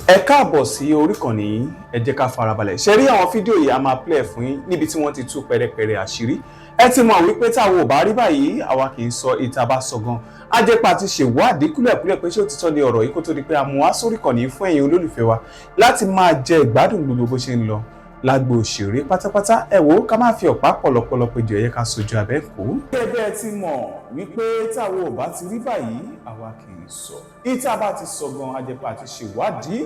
Ẹ káàbọ̀ sí orí ìkànnì yìí. Ẹ jẹ́ ká farabalẹ̀ ṣe rí àwọn fídíò yìí. A máa play fún yín níbi tí wọ́n ti tú pẹ̀rẹ̀pẹ̀rẹ̀ àṣírí. Ẹ ti mọ̀ wípé táwọn ò bá rí báyìí, àwa kì í sọ. Ìta bá sọ gan, á jẹ́ pa ti ṣèwádìí kúlẹ̀kúlẹ̀ pé ṣé òtítọ́ ni ọ̀rọ̀ yìí, kó tó di pé a mú wá sórí ìkànnì yìí fún ẹ̀yin olólùfẹ́ wa láti máa jẹ ìgbádùn gbogbo bó ṣe ń lọ lágbo òṣèré pátápátá. Ẹ wò ó, ká má fi ọ̀pá pọ̀lọpọ̀lọ péjọ, ẹ̀yẹ ká sojú abẹ́ kó. Gẹ́gẹ́ bẹ́ẹ̀ ti mọ̀ wípé táwọn ò bá ti rí báyìí, àwa kì í sọ. Ìta bá ti sọ gan, ajẹpà ti ṣèwádìí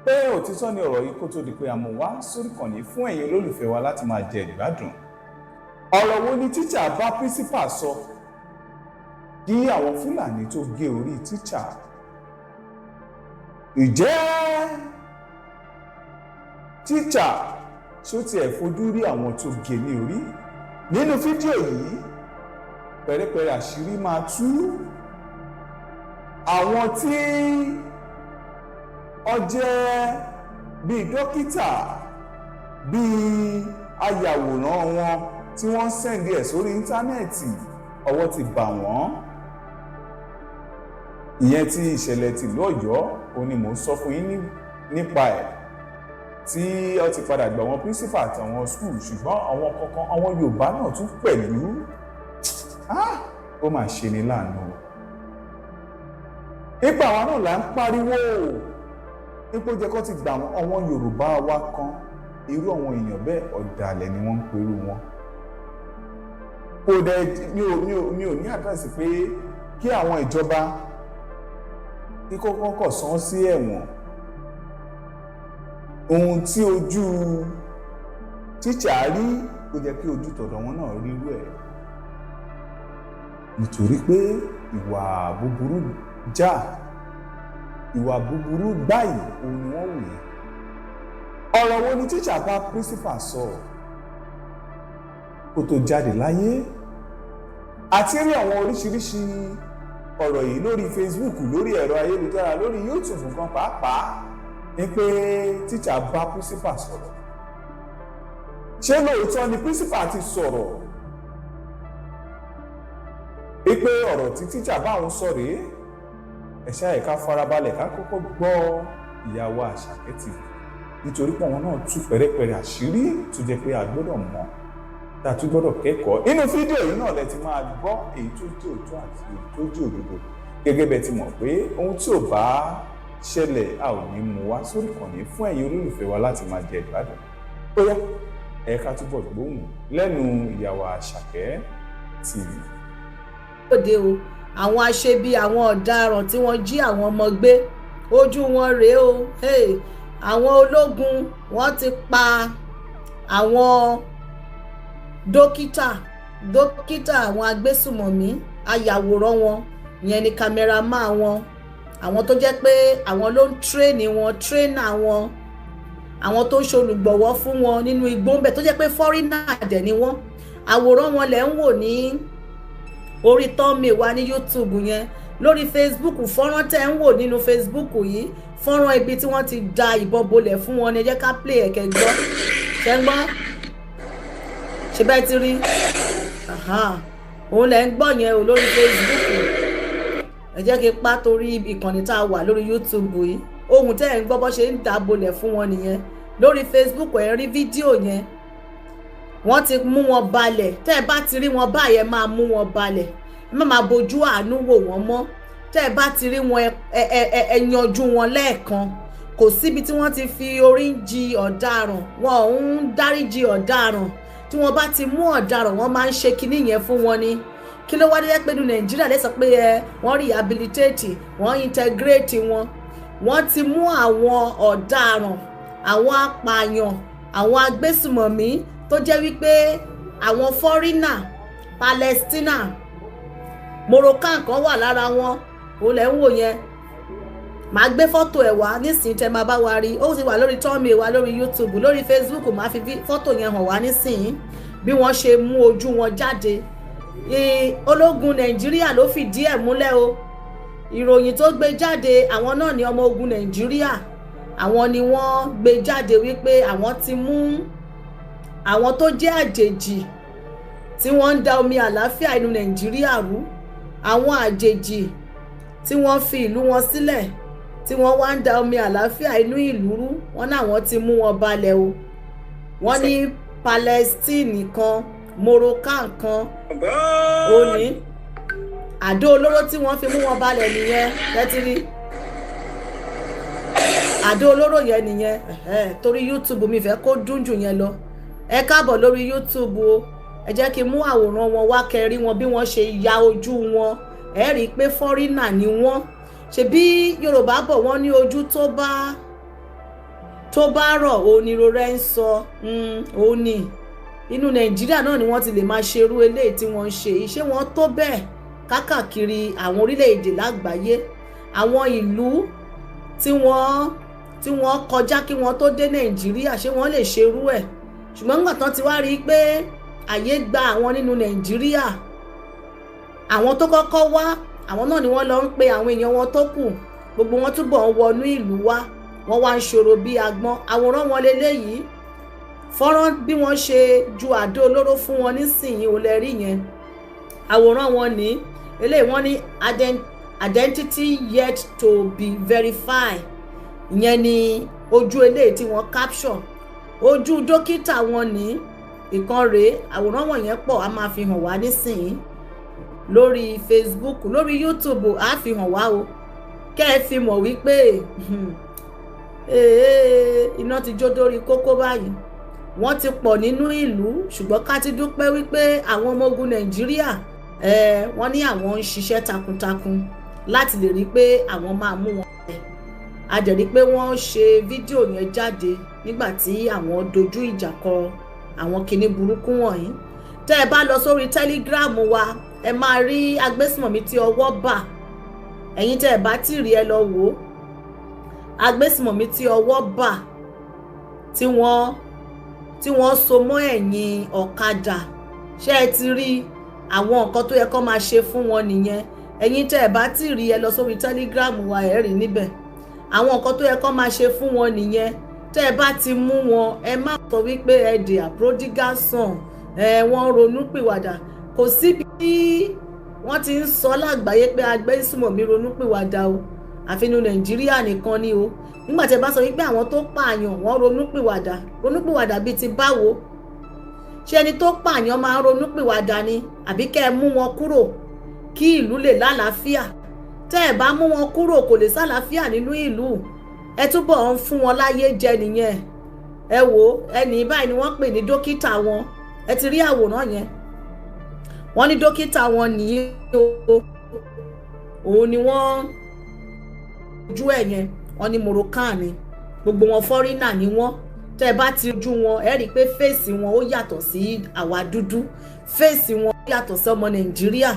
pé òtítọ́ ni ọ̀rọ̀ yìí, kó tó di pé a mú wá sórí ìkànnì fún ẹ̀yin olólùfẹ́ wa láti máa jẹ ìgbádùn. Ọ̀rọ̀ wo ni tíṣà bá principal sọ kí àwọn Fúlàní tó gé orí tíṣà? Ìjẹ́ tíṣà ṣó tiẹ̀ fojú rí àwọn tó gé ní orí? Nínú fídíò yìí, pẹ̀rẹ̀pẹ̀rẹ̀ àṣírí máa tú. Àwọn tí ó jẹ́ bíi dókítà, bíi ayàwòrán wọn tí wọ́n ń send ẹ̀ sórí íńtánẹ́ẹ̀tì, ọwọ́ ti bà wọ́n. Ìyẹn tí ìṣẹ̀lẹ̀ tìlú Ọ̀yọ́ òun ni mò ń sọ fún yín nípa ẹ̀, tí ó ti padà gbà wọn principal àtàwọn school, ṣùgbọ́n àwọn kankan, àwọn Yorùbá náà tún pẹ̀lú. Ó mà ṣe ní láàánú o. Ipa àwa náà là ń pariwo ipò jẹ́ kó ti gbà wọn. Àwọn Yorùbá wa kan, irú àwọn èèyàn bẹ́ẹ̀, ọ̀dàlẹ̀ ni wọ́n ń perú wọn. Kò dẹ̀ mi ò ní àdírẹ́sì pé kí àwọn ìjọba kí kọ́kọ́ kọ̀ sán sí ẹ̀wọ̀n. Ohun tí ojú tíṣà rí, ó jẹ́ kí ojú tọ̀dọ̀ wọn náà rí irú ẹ̀, nítorí pé ìwà búburú já, ìwà búburú gbáyìí òun ni wọ́n wù yẹn. Ọ̀rọ̀ wo ni tíṣà bá principal sọ kó tó jáde láyé? Àti rí àwọn oríṣiríṣi ọ̀rọ̀ yìí lórí Facebook, lórí ẹ̀rọ ayélujára, lórí YouTube nǹkan pàápàá, ní pé tíṣà bá principal sọ̀rọ̀. Ṣé lóòótọ́ ni principal ti sọ̀rọ̀ wípé ọ̀rọ̀ tí tíṣà bá òun sọ rèé? Ẹ ṣáà ká farabalẹ̀, ká kọ́kọ́ gbọ́ ìyàwó Àṣàkẹ́ TV, nítorí pé àwọn náà tú pẹ̀rẹ́pẹ̀rẹ́ àṣírí tó jẹ́ pé a gbọ́dọ̀ mọ̀, tá a tún gbọ́dọ̀ kẹ́kọ̀ọ́. Nínú fídíò yìí náà lẹ ti máa gbọ́ èyí tó jẹ́ òótọ́ àti èyí tó jẹ́ òdodo. Gẹ́gẹ́ bẹ́ẹ̀ ti mọ̀ pé ohun tí ò bá ṣẹlẹ̀, a ò ní mú wá sórí ìkànnì fún ẹ̀yin olólùfẹ́ wa láti máa jẹ ìgbádùn. Ó yá, ẹ ká túbọ̀ gbóhùn lẹ́nu ìyàwó Àṣàkẹ́ TV. Òde o, àwọn aṣebi, àwọn ọ̀daràn tí wọ́n jí àwọn ọmọ gbé, ojú wọn rèé o. Hey, àwọn ológun, wọ́n ti pa àwọn dókítà àwọn agbésùmọ̀mí, ayàwòrán wọn, ìyẹn ni cameraman wọn, àwọn tó jẹ́ pé àwọn ló ń train wọn, trainer wọn, àwọn tó ń ṣolùgbọ̀wọ́ fún wọn nínú igbó ń bẹ̀, tó jẹ́ pé foreigner dẹ̀ ni wọ́n. Àwòrán wọn lẹ̀ ń wò ní orí thumbnail wa ní YouTube yẹn. Lórí Facebook, fọ́nrán tẹ́ ń wò nínú Facebook yìí, fọ́nrán ibi tí wọ́n ti da ìbọn bolẹ̀ fún wọn ni. Ẹ jẹ́ ká play ẹ̀kẹ́ gbọ́. Ṣẹ́ ń gbọ́? Ṣe bẹ́ẹ̀ ti rí? Òun lẹ̀ ń gbọ́ yẹn o lórí Facebook. Ẹ jẹ́ kí n pa torí ìkànnì tá a wà lórí YouTube yìí. Ohun tẹ́ ẹ̀ ń gbọ́ bọ́ ṣe ń da bolẹ̀ fún wọn nìyẹn. Lórí Facebook, ẹ̀ rí fídíò yẹn. Wọ́n ti mú wọn balẹ̀. Tẹ́ ẹ bá ti rí wọn báyẹn, máa mú wọn balẹ̀. Ẹ má máa bójú àánú wò wọ́n mọ́. Tẹ́ ẹ bá ti rí wọn, ẹ yanjú wọn lẹ́ẹ̀kan. Kò síbi tí wọ́n ti fi orí ń ji ọ̀daràn, wọn ò ń dáríji ọ̀daràn. Tí wọ́n bá ti mú ọ̀daràn, wọ́n máa ń ṣe kinní yẹn fún wọn ni. Kí ló wá dé pé ní Nàìjíríà lè sọ pé ẹ wọ́n rehabilitate, wọ́n integrate wọn? Wọ́n ti mú àwọn ọ̀daràn, àwọn apààyàn, àwọn agbésùmọ̀mí tó jẹ́ wípé àwọn foreigner, Palestina, Moroccan kan wà lára wọn. Òun lẹ̀ ń wò yẹn. Màá gbé fọ́tò ẹ̀ wá nísìnyí tẹ́ máa bá wa rí. Ó sì wà lórí thumbnail wa lórí YouTube. Lórí Facebook, màá fi fọ́tò yẹn hàn wá nísìnyí, bí wọ́n ṣe mú ojú wọn jáde. Ológun Nàìjíríà ló fìdí ẹ̀ múlẹ̀ o. Ìròyìn tó gbé jáde, àwọn náà ní ọmọ ogun Nàìjíríà, àwọn ni wọ́n gbé jáde wípé àwọn ti mú àwọn tó jẹ́ àjèjì tí wọ́n ń da omi àlàáfíà inú Nàìjíríà rú, àwọn àjèjì tí wọ́n fi ìlú wọn sílẹ̀. tí wọ́n wá ń da omi àlàáfíà inú ìlú rú, wọ́n náwọn ti mú wọn balẹ̀ o. Wọ́n ní Palestine kan, Moroccan kan, òní àdó olóró tí wọ́n fi mú wọn balẹ̀ nìyẹn. Tẹ́tírí àdó olóró yẹn nìyẹn. Torí YouTube mi fẹ́ kó dún jù yẹn lọ. Ẹ káàbọ̀ lórí YouTube o. Ẹ jẹ́ kí n mú àwòrán wọn wá kẹrí wọn bí wọ́n ṣe ya ojú wọn. Ẹ rí i pé foreigner ni wọ́n. Ṣebí Yorùbá bọ̀, wọ́n ní ojú tó bá rọ̀ onírò rẹ̀ ń sọ. Òun ni inú Nàìjíríà náà ni wọ́n ti lè máa ṣerú eléyìí tí wọ́n ń ṣe. Iṣẹ́ wọn tó bẹ́ẹ̀ kákàkiri àwọn orílẹ̀-èdè lágbàáyé, àwọn ìlú tí wọ́n kọjá kí wọ́n tó dé Nàìjíríà, ṣé wọ́n lè ṣerú ẹ̀? Ṣùgbọ́n nígbà tán ti wá rí i pé àyè gba àwọn nínú Nàìjíríà, àwọn tó kọ́kọ́ wá, àwọn náà ni wọ́n lọ ń pe àwọn èèyàn wọn tó kù. Gbogbo wọn túbọ̀ ń wọnú ìlú wá, wọ́n wá ń ṣòro bí agbọ́n. Àwòrán wọn leléyìí. Fọ́nrán bí wọ́n ṣe ju àdó olóró fún wọn nísìnyí ò lè rí yẹn. Àwòrán wọn ní eléyìí. Wọ́n ní identity yet to be verified. Ìyẹn ni ojú eléyìí tí wọ́n capture. Ojú dókítà wọn ní ìkan rèé. Àwòrán wọ̀nyẹn pọ̀, a máa fi hàn wá nísìnyí lórí Facebook, lórí YouTube á fi hàn wá o, kẹ́ ẹ fi mọ̀ wípé iná ti jó dórí kókó báyìí. Wọ́n ti pọ̀ nínú ìlú, ṣùgbọ́n ká ti dúpẹ́ wípé àwọn ọmọ ogun Nàìjíríà, wọ́n ní àwọn ń ṣiṣẹ́ takuntakun láti lè rí i pé àwọn máa mú wọn lẹ̀. A dẹ̀ rí i pé wọ́n ṣe fídíò yẹn jáde nígbà tí àwọn dojú ìjà kọ àwọn kinní burúkú wọ̀nyí. Tẹ́ ẹ bá lọ sórí Telegram wa, ẹ máa rí agbésùmọ̀mí tí ọwọ́ bà. Ẹ̀yin tẹ́ ẹ bá tí rí, ẹ lọ wò ó. Agbésùmọ̀mí tí ọwọ́ bà tí wọ́n so mọ́ ẹ̀yìn ọ̀kadà, ṣé ẹ ti rí? Àwọn nǹkan tó yẹ kó máa ṣe fún wọn nìyẹn. Ẹ̀yin tẹ́ ẹ bá tí rí, ẹ lọ sórí Telegram wa, ẹ rí níbẹ̀. Àwọn nǹkan tó yẹ kó máa ṣe fún wọn nìyẹn. Tẹ́ ẹ bá ti mú wọn, ẹ má sọ wípé ẹ dè à prodigal son, ẹ wọ́n ronú pìwàdà. Kò síbi tí wọ́n ti ń sọ lágbàáyé pé agbésùmọ̀mí ronú pìwàdà o, àfi inú Nàìjíríà nìkan ni o. Nígbà tí ẹ bá sọ wípé àwọn tó pààyàn, wọ́n ronú pìwàdà, ronú pìwàdà bíi ti báwo? Ṣé ẹni tó pààyàn máa ń ronú pìwàdà ni, àbí kẹ́ ẹ mú wọn kúrò kí ìlú lè lálàáfíà? Tẹ́ ẹ bá mú wọn kúrò, kò lè sálàáfíà nínú ìlú. Ẹ túbọ̀ ń fún wọn láyé jẹ nìyẹn. Ẹ wò ó, ẹnì báyìí ni wọ́n pè ní dókítà wọn. Ẹ ti rí àwòrán yẹn. Wọ́n ní dókítà wọn nìyí o, òun ni wọ́n ojú ẹ̀ yẹn. Wọ́n ní Moroccan ni gbogbo wọn, foreigner ni wọ́n. Tẹ́ ẹ bá ti ojú wọn, ẹ rí i pé face wọn ó yàtọ̀ sí àwa dúdú, face wọn ó yàtọ̀ sí ọmọ Nàìjíríà.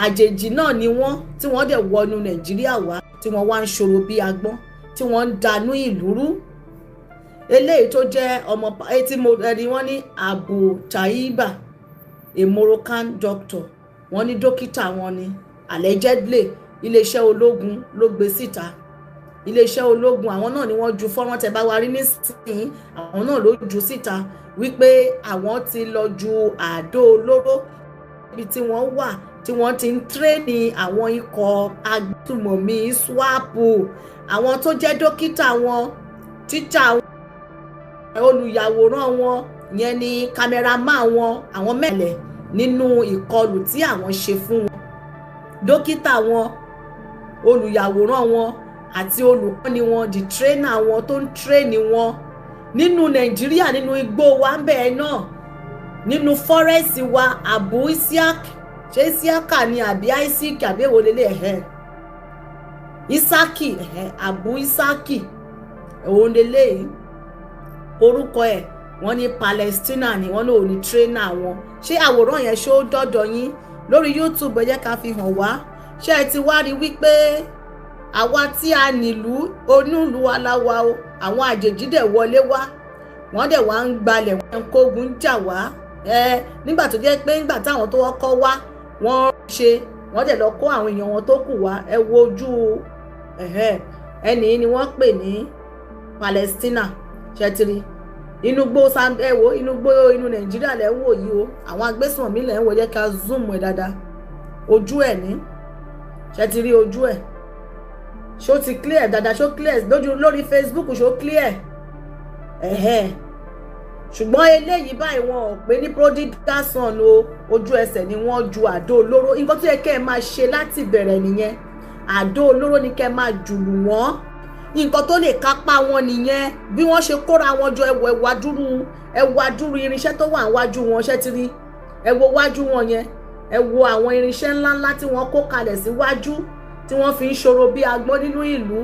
Àjèjì náà ni wọ́n tí wọ́n dẹ̀ wọnú Nàìjíríà wá, tí wọ́n wá ń ṣòro bí agbọ́n, tí wọ́n ń danú ìlú rú. Eléyìí tó jẹ́ ọmọ etí mo ẹni, wọ́n ní Abu Taiba, a Moroccan doctor. Wọ́n ní dókítà wọn ni. Allegedly, iléeṣẹ́ ológun ló gbé síta. Iléeṣẹ́ ológun, àwọn náà ni wọ́n ju fọ́nrán tẹ́ bá wa rí nísìnyí, àwọn náà ló ju síta wípé àwọn ti lọ ju àdó olóró níbi tí wọ́n wà, tí wọ́n ti ń train àwọn ikọ̀ agbésùmọ̀mí ISWAP. Àwọn tó jẹ́ dókítà wọn, tíṣà wọn, olùyàwòrán wọn, ìyẹn ni cameraman wọn, àwọn mẹ́lẹ̀ nínú ìkọlù tí àwọn ṣe fún wọn. Dókítà wọn, olùyàwòrán wọn àti olùkọ́ni wọn, the trainer wọn tó ń train wọn nínú Nàìjíríà, nínú igbó wa ń bẹ̀ náà, nínú forest wa. Abu Isiaq, ṣé Isiaka ni àbí Isaac àbí èwo lélẹ̀? Ẹ̀hẹ́, Isaki, ẹ̀hẹ́, Abu Isaki, òun lélẹ̀ orúkọ ẹ̀. Wọ́n ní Palestina ni wọ́n lòun ní trainer wọn. Ṣé àwòrán yẹn ṣó dọ́dọ̀ yín lórí YouTube? Ẹ jẹ́ ká fi hàn wá. Ṣé ẹ ti wá rí wípé àwa tí a nílùú onúlùú wa láwa o, àwọn àjèjì dẹ̀ wọlé wá, wọ́n dẹ̀ wá ń gbalẹ̀, wọ́n ń kógun jà wá? Ẹ nígbà tó jẹ́ pé nígbà táwọn tó kọ́kọ́ wá, wọ́n ṣe, wọ́n dẹ̀ lọ kó àwọn èèyàn wọn tó kù wá. Ẹ wo ojú ẹnì ni wọ́n pè ní Palestina. Ṣẹtiri inú gbó? Ẹ wo inú gbó inú Nàìjíríà lẹ́ ń wò yìí o. Àwọn agbésùnmọ̀mí lẹ́ ń wò. Jẹ́ ká zoom ẹ̀ dáadáa. Ojú ẹ̀ ní. Ṣẹtiri ojú ẹ̀? Ṣó ti clear dáadáa? Ṣó clear lójú lórí Facebook? Ṣó clear? Ẹ̀hẹ́n. Ṣùgbọ́n eléyìí báyìí, wọn ò pé ní prodigal son o. Ojú ẹsẹ̀ ni wọ́n ju àdó olóró. Nǹkan tó yẹ kẹ́ ẹ máa ṣe láti bẹ̀rẹ̀ nìyẹn. Àdó olóró ni kẹ́ ẹ máa jùlù wọ́n. Nǹkan tó lè kápá wọn nìyẹn. Bí wọ́n ṣe kóra wọn jọ, ẹwọ ẹwà dúró, ẹwà dúró irinṣẹ́ tó wà níwájú wọn. Ṣẹ́ ti rí? Ẹ wo wájú wọn yẹn. Ẹ wo àwọn irinṣẹ́ ńláńlá tí wọ́n kó kalẹ̀ síwájú, tí wọ́n fi ń ṣòro bí agbọ́n nínú ìlú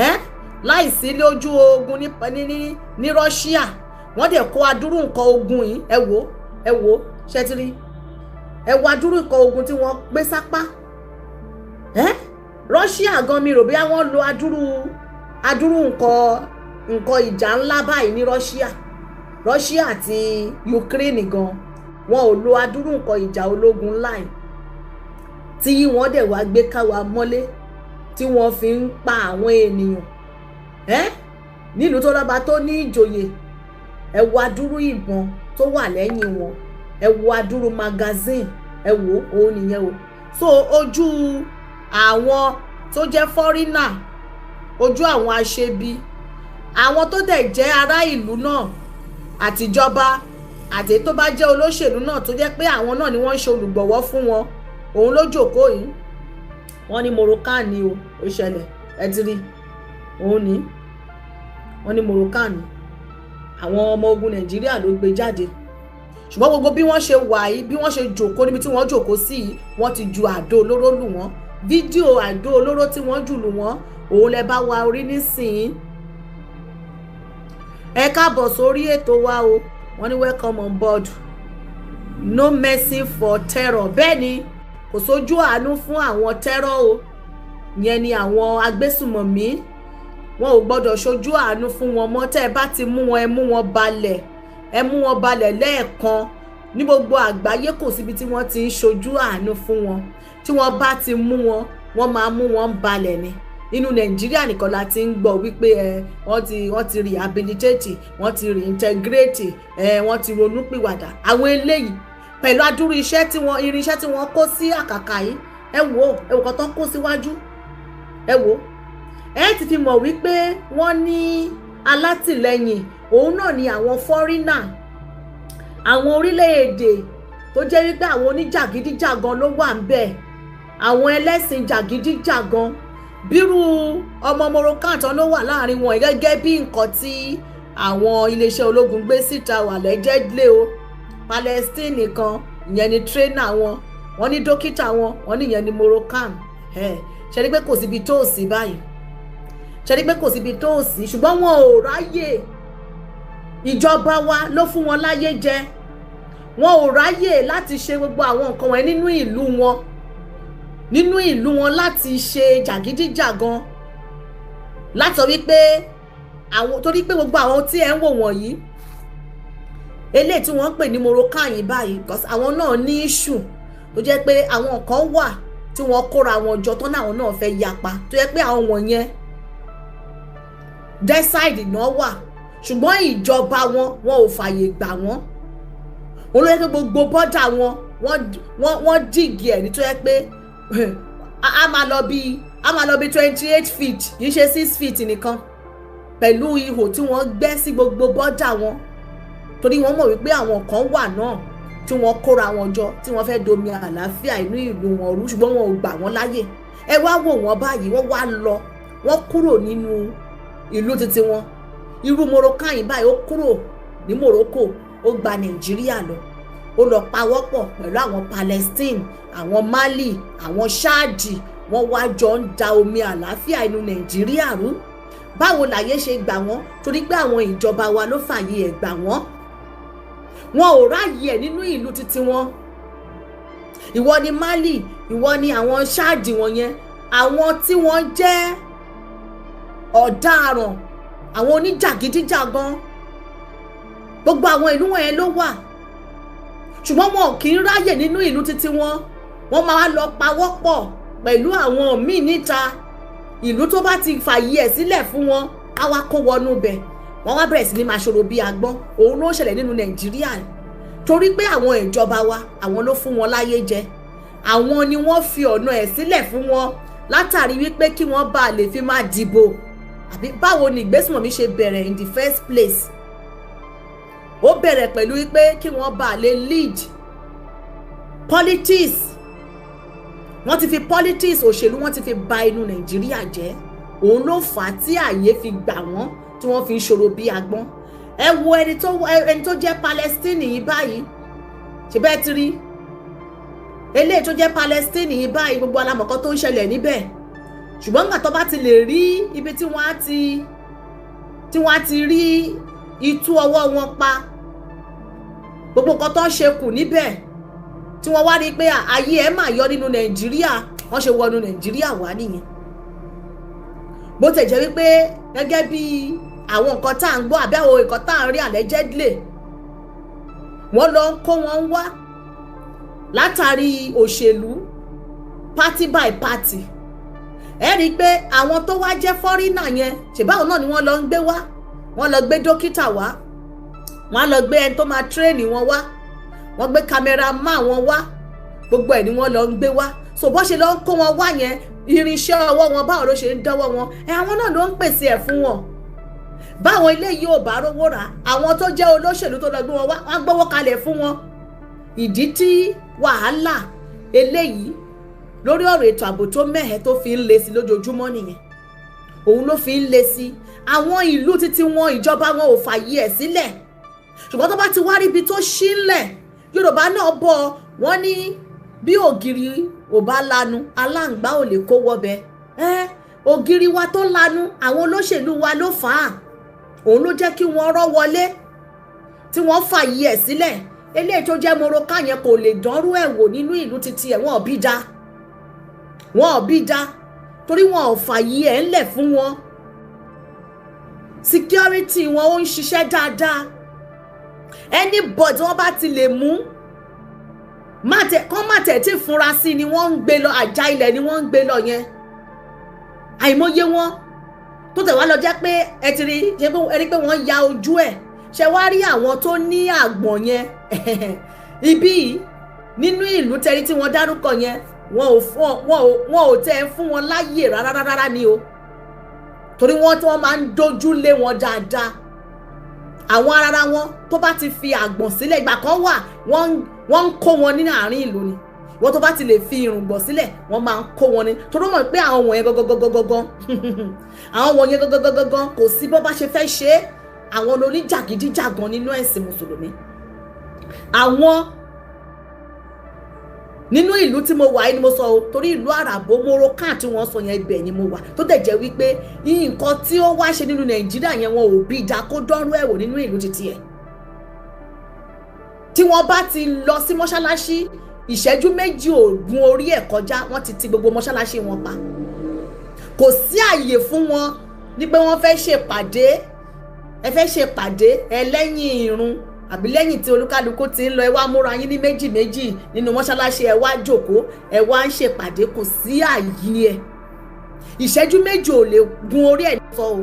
ẹ́ láìsí lójú ogun ní Russia. Wọ́n dẹ̀ kó adúrú nǹkan ogun yìí. Ẹ wò, ẹ wò. Ṣẹ́ ti rí? Ẹ wo adúrú nǹkan ogun tí wọ́n gbé sápá ẹ́. Russia gan, mi rò bí wọ́n lo adúrú nǹkan ìjà ńlá báyìí ní Russia. Russia àti Ukraine gan, wọn ò lo adúrú nǹkan ìjà ológun ńlá yìí tí wọ́n dẹ̀ wá gbé káwa mọ́lé, tí wọ́n fi ń pa àwọn ènìyàn ẹ́ nílùú tó lọ́ba, tó ní ìjòyè. Ẹ wo adúrú ìbọn tó wà lẹ́yìn wọn. Ẹ wo adúrú magazine. Ẹ wo òun nìyẹn o. So ojú àwọn tó jẹ́ foreigner, ojú àwọn aṣebi, àwọn tó dẹ̀ jẹ́ ará ìlú náà, àtijọba àti tó bá jẹ́ olóṣèlú náà, tó jẹ́ pé àwọn náà ni wọ́n ń ṣe olùgbọ̀wọ́ fún wọn, òun ló jókòó yìí. Wọ́n ní Moroccan ni o. Ó ṣẹlẹ̀, ẹ ti rí òun ní. Wọ́n ní Moroccan ni. Àwọn ọmọ ogun Nàìjíríà ló gbé jáde. Ṣùgbọ́n gbogbo bí wọ́n ṣe wà yìí, bí wọ́n ṣe jòkó níbi tí wọ́n jòkó sí yìí, wọ́n ti ju àdó olóró lù wọ́n. Fídíò àdó olóró tí wọ́n jù lù wọ́n, òun lẹ bá wa orí nísìnyí. Ẹ káàbọ̀ sórí ètò wa o. Wọ́n ní welcome on board, no mercy for terror. Bẹ́ẹ̀ ni, kò sójú àánú fún àwọn terror o. Yẹn ni àwọn agbésùmọ̀mí. Wọn ò gbọ́dọ̀ ṣojú àánú fún wọn mọ́. Tẹ́ ẹ bá ti mú wọn, ẹ mú wọn balẹ̀, ẹ mú wọn balẹ̀ lẹ́ẹ̀kan. Ní gbogbo àgbáyé, kò síbi tí wọ́n ti ń ṣojú àánú fún wọn. Tí wọ́n bá ti mú wọn, wọ́n máa mú wọn balẹ̀ ni. Nínú Nàìjíríà nìkan la ti ń gbọ́ wípé ẹ wọ́n ti rehabilitate, wọ́n ti reintegrate, ẹ wọ́n ti ronúpìwàdà. Àwọn eléyìí, pẹ̀lú adúrú iṣẹ́ tí wọ́n irinṣẹ́ tí wọ́n kó sí àkàkà yìí, ẹ wò ó, ẹ wò kan tó ń kó síwájú. Ẹ wò ó, ẹ ti fi mọ̀ wípé wọ́n ní alátìlẹyìn. Òun náà ni àwọn foreigner, àwọn orílẹ̀-èdè tó jẹ́ wípé àwọn oníjàgídíjàgan ló wà ń bẹ̀, àwọn ẹlẹ́sìn jàgídíjàgan, bírú ọmọ Moroccan tán ló wà láàrin wọn, gẹ́gẹ́ bí nǹkan tí àwọn iléeṣẹ́ ológun gbé síta wà lẹ́jẹ̀dlé o. Palestine kan, ìyẹn ni trainer wọn. Wọ́n ní dókítà wọn, wọ́n ní ìyẹn ni Moroccan. Ṣe ni pé kò síbi tó sí báyìí? Ṣe ni pé kò síbi tó sí? Ṣùgbọ́n wọn ò ráyè. Ìjọba wa ló fún wọn láyé jẹ. Wọn ò ráyè láti ṣe gbogbo àwọn nǹkan wọn nínú ìlú wọn, nínú ìlú wọn, láti ṣe jàgídíjàgan, láti sọ wípé àwọn, torí pé gbogbo àwọn tí ẹ ń wò wọ̀nyí, eléyìí tí wọ́n ń pè ní Moroccan yìí báyìí, because àwọn náà ní issue tó jẹ́ pé àwọn kan wà tí wọ́n kóra wọn jọ tán náà, àwọn náà fẹ́ yapa, tó jẹ́ pé àwọn wọ̀nyẹn deside náà wà. Ṣùgbọ́n ìjọba wọn, wọn ò fààyè gbà wọ́n. Òun ló yẹ pé gbogbo border wọn, wọ́n dig ẹ̀ ní tó yẹ pé a máa lọ bí 28 feet, kì í ṣe 6 feet nìkan, pẹ̀lú ihò tí wọ́n gbẹ́ sí gbogbo border wọn, torí wọ́n mọ̀ wípé àwọn kan wà náà tí wọ́n kóra wọn jọ, tí wọ́n fẹ́ domi àlàáfíà inú ìlú wọn rú. Ṣùgbọ́n wọn ò gbà wọ́n láyè. Ẹ wá wò wọ́n báyìí, wọ́n wá lọ, wọ́n kúrò nínú ìlú títí wọn. Irú Moroccan yìí báyìí, ó kúrò ní Morocco, ó gba Nàìjíríà lọ, ó lọ pawọ́pọ̀ pẹ̀lú àwọn Palestine, àwọn Mali, àwọn Chad. Wọ́n wá jọ ń da omi àlàáfíà inú Nàìjíríà rú. Báwo làyè ṣe gbà wọ́n? Torí pé àwọn ìjọba wa ló fààyè ẹ̀ gbà wọ́n. Wọn ò ráàyè ẹ̀ nínú ìlú títí wọn. Ìwọ ni Mali, ìwọ ni àwọn Chad wọ̀nyẹn, àwọn tí wọ́n jẹ́ ọ̀daràn, àwọn oníjàgídíjàgan, gbogbo àwọn ìlú wọ̀nyẹn ló wà. Ṣùgbọ́n wọn kì í ráyè nínú ìlú títí wọn. Wọ́n máa lọ pawọ́pọ̀ pẹ̀lú àwọn míì níta. Ìlú tó bá ti fàyè ẹ̀ sílẹ̀ fún wọn, á wá kó wọnú bẹ̀, wọ́n wá bẹ̀rẹ̀ sí ní máa ṣòro bí agbọ́n. Òun ló ń ṣẹlẹ̀ nínú Nàìjíríà, torí pé àwọn ìjọba wa, àwọn ló fún wọn láyé jẹ. Àwọn ni wọ́n fi ọ̀nà ẹ̀ sílẹ̀ fún wọn. Látàrí wípé kí wọ́n bá lè fi máa dìbò, àbí báwo ni ìgbésùnmọ̀mí ṣe bẹ̀rẹ̀ in the first place? Ó bẹ̀rẹ̀ pẹ̀lú wípé kí wọ́n bá lè lead politics. Wọ́n ti fi politics, òṣèlú, wọ́n ti fi ba inú Nàìjíríà jẹ́. Òun ló fà á tí àyè fi gbà wọ́n, tí wọ́n fi ń ṣòro bí agbọ́n. Ẹ wo ẹni tó jẹ́ Palestine yìí báyìí. Ṣe bẹ́ẹ̀ ti rí eléyìí tó jẹ́ Palestine yìí báyìí? Gbogbo alamọ̀kọ́ tó ń ṣẹlẹ̀ níbẹ̀. Ṣùgbọ́n nígbà tó bá ti lè rí ibi tí wọ́n á ti rí itú ọwọ́ wọn pa, gbogbo nǹkan tó ń ṣe kù níbẹ̀, tí wọ́n wá rí i pé ayé ẹ̀ máa yọ nínú Nàìjíríà, wọ́n ṣe wọnú Nàìjíríà wá nìyẹn. Bó tẹ̀ jẹ́ wípé gẹ́gẹ́ bí àwọn nǹkan tá à ń gbọ́ àbí àwọn nǹkan tá à ń rí, allegedly, wọ́n lọ ń kó wọn wá látàrí òṣèlú, party by party. Ẹ rí i pé àwọn tó wá jẹ́ foreigner yẹn, ṣèbáwọn náà ni wọ́n lọ ń gbé wá. Wọ́n lọ gbé dókítà wá, wọ́n á lọ gbé ẹni tó máa train wọn wá, wọ́n gbé cameraman wọn wá, gbogbo ẹ̀ ni wọ́n lọ ń gbé wá. So bó ṣe lọ ń kó wọn wá yẹn, irinṣẹ́ ọwọ́ wọn, báwo ló ṣe ń dọ́wọ́ wọn? Ẹ àwọn náà ló ń pèsè ẹ̀ fún wọn. Báwọn ilé yìí ò bá rówó rà, àwọn tó jẹ́ olóṣèlú tó lọ gbé wọn wá, wọ́n gbówó kalẹ̀ fún wọn. Ìdí tí wàhálà eléyìí lórí ọ̀rọ̀ ètò ààbò tó mẹ́hẹ̀ tó fi ń le sí lójoojúmọ́ nìyẹn. Òun ló fi ń le sí. Àwọn ìlú títí wọn, ìjọba wọn ò fààyè ẹ̀ sílẹ̀. Ṣùgbọ́n tó bá ti wá rí ibi tó ṣílẹ̀, Yorùbá náà bọ̀, wọ́n ní bí ògiri ò bá lanu, aláǹgbá ò lè kó wọbẹ̀ ẹ́. Ògiri wa tó lanu, àwọn olóṣèlú wa ló fà á. Òun ló jẹ́ kí wọ́n rọ́ wọlé tí wọ́n fààyè ẹ̀ sílẹ̀. Eléyìí tó jẹ́ moroká yẹn kò lè dánrú ẹ̀ wò nínú ìlú títí ẹ̀. Wọ́n ò bí da, wọ́n ò bí da, torí wọn ò fààyè ẹ̀ ńlẹ̀ fún wọn. Security wọn ó ń ṣiṣẹ́ dáadáa. Anybody wọ́n bá ti lè mú, kán má tẹ̀ tí fúnra sí ni wọ́n ń gbé lọ. Àjà ilẹ̀ ni wọ́n ń gbé lọ yẹn. Àìmọye wọn tó tẹ̀ wá lọ jẹ́ pé ẹ ti rí ṣe pé ẹ rí pé wọ́n ya ojú ẹ̀. Ṣe wá rí àwọn tó ní àgbọ̀n yẹn ibí yìí nínú ìlú tẹ́rí tí wọ́n dárúkọ yẹn, wọn ò tẹ́ fún wọn láyè rárá rárá ni o, torí wọ́n tí wọ́n máa ń dojú lé wọn dáadáa. Àwọn arara wọn tó bá ti fi àgbọ̀n sílẹ̀, ìgbà kan wà wọ́n ń kó wọn ní àárín ìlú ni. Wọ́n tó bá ti lè fi irùngbọ̀n sílẹ̀, wọ́n máa ń kó wọn ní, torí wọ́n mọ̀ pé àwọn wọ̀nyẹn gangan, àwọn wọ̀nyẹn gangan, kò sí bó bá ṣe fẹ́ ṣe é. Àwọn oníjàgídíjàgan nínú ẹ̀sìn mùsùlùmí, àwọn nínú ìlú tí mo wà yìí ni mo sọ o, torí ìlú àràbò Moroccan tí wọ́n sọ yẹn, ibẹ̀ ni mo wà. Tó dẹ̀ jẹ́ wípé nǹkan tí ó wá ṣe nínú Nàìjíríà yẹn, wọn ò bí ìjà kó dánrú ẹ̀wò nínú ìlú títí ẹ̀. Tí wọ́n bá ti lọ sí mọ́ṣáláṣí, ìṣẹ́jú 2 ò gun orí ẹ̀ kọjá, wọ́n ti ti gbogbo mọ́ṣáláṣí wọn pa. Kò sí àyè fún wọn ní pé wọ́n fẹ́ ṣèpàdé. Ẹ fẹ́ ṣèpàdé ẹ lẹ́yìn irun àbí lẹ́yìn tí olúkálukú ti ń lọ, ẹ wá múra yín ní méjì méjì nínú mọ́ṣáláṣí, ẹ wá jókòó, ẹ wá ń ṣèpàdé, kò sí àyè ẹ. Ìṣẹ́jú 2 ò lè gun orí ẹ̀ sọ o.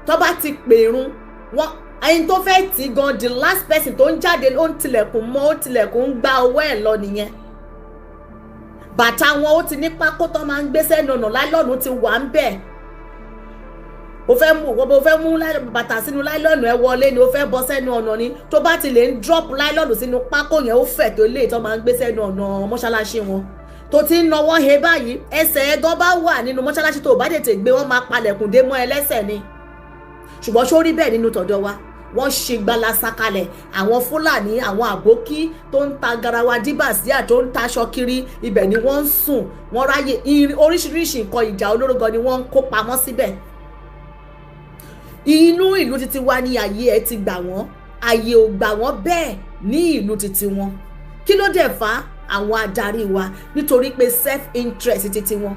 Tó bá ti pèrun wọn, ẹni tó fẹ́ tì gan, the last person tó ń jáde, ó ń tilẹ̀kùn mọ́, ó tilẹ̀kùn ń gba owó ẹ̀ lọ nìyẹn. Bàtà wọn, ó ti ní pákó tó máa ń gbé sẹ́nu ọ̀nà, láìlọ́ọ̀nù ti wà ń bẹ̀. O fẹ́ mú bàtà sínú láìlọ́ọ̀nù ẹ wọlé ni, o fẹ́ bọ́ sẹ́nu ọ̀nà ni, tó bá ti lè ń drop láìlọ́ọ̀nù sínú pákó yẹn, ó fẹ̀ tó lè tó máa ń gbé sẹ́nu ọ̀nà mọ́ṣáláṣí wọn, tó ti ń nawọ́ he báyìí, ẹsẹ̀ ẹ gan bá wà nínú mọ́ṣáláṣí, tó o bá tètè gbé, wọ́n máa palẹ̀kùn dé mọ́ ẹ lẹ́sẹ̀ ni. Ṣùgbọ́n ṣó rí bẹ́ẹ̀ nínú tọ̀dọ̀ wa? Wọ́n ṣe gbalasa kalẹ̀. Àwọn Fúlàní, àwọn àbókí tó ń ta garawa díbàsíà, tó ń taṣọ kiri, ibẹ̀ ni wọ́n ń sùn. Wọ́n ráyè oríṣiríṣi nǹkan ìjà olóró gan ni wọ́n ń kó pamọ́ síbẹ̀. Inú ìlú títí wa ní ààyè ẹ ti gbà wọ́n, ààyè ò gbà wọ́n bẹ́ẹ̀ ní ìlú títí wọn. Kí ló dẹ̀ fà á? Àwọn adarí wa, nítorí pé self interest títí wọn,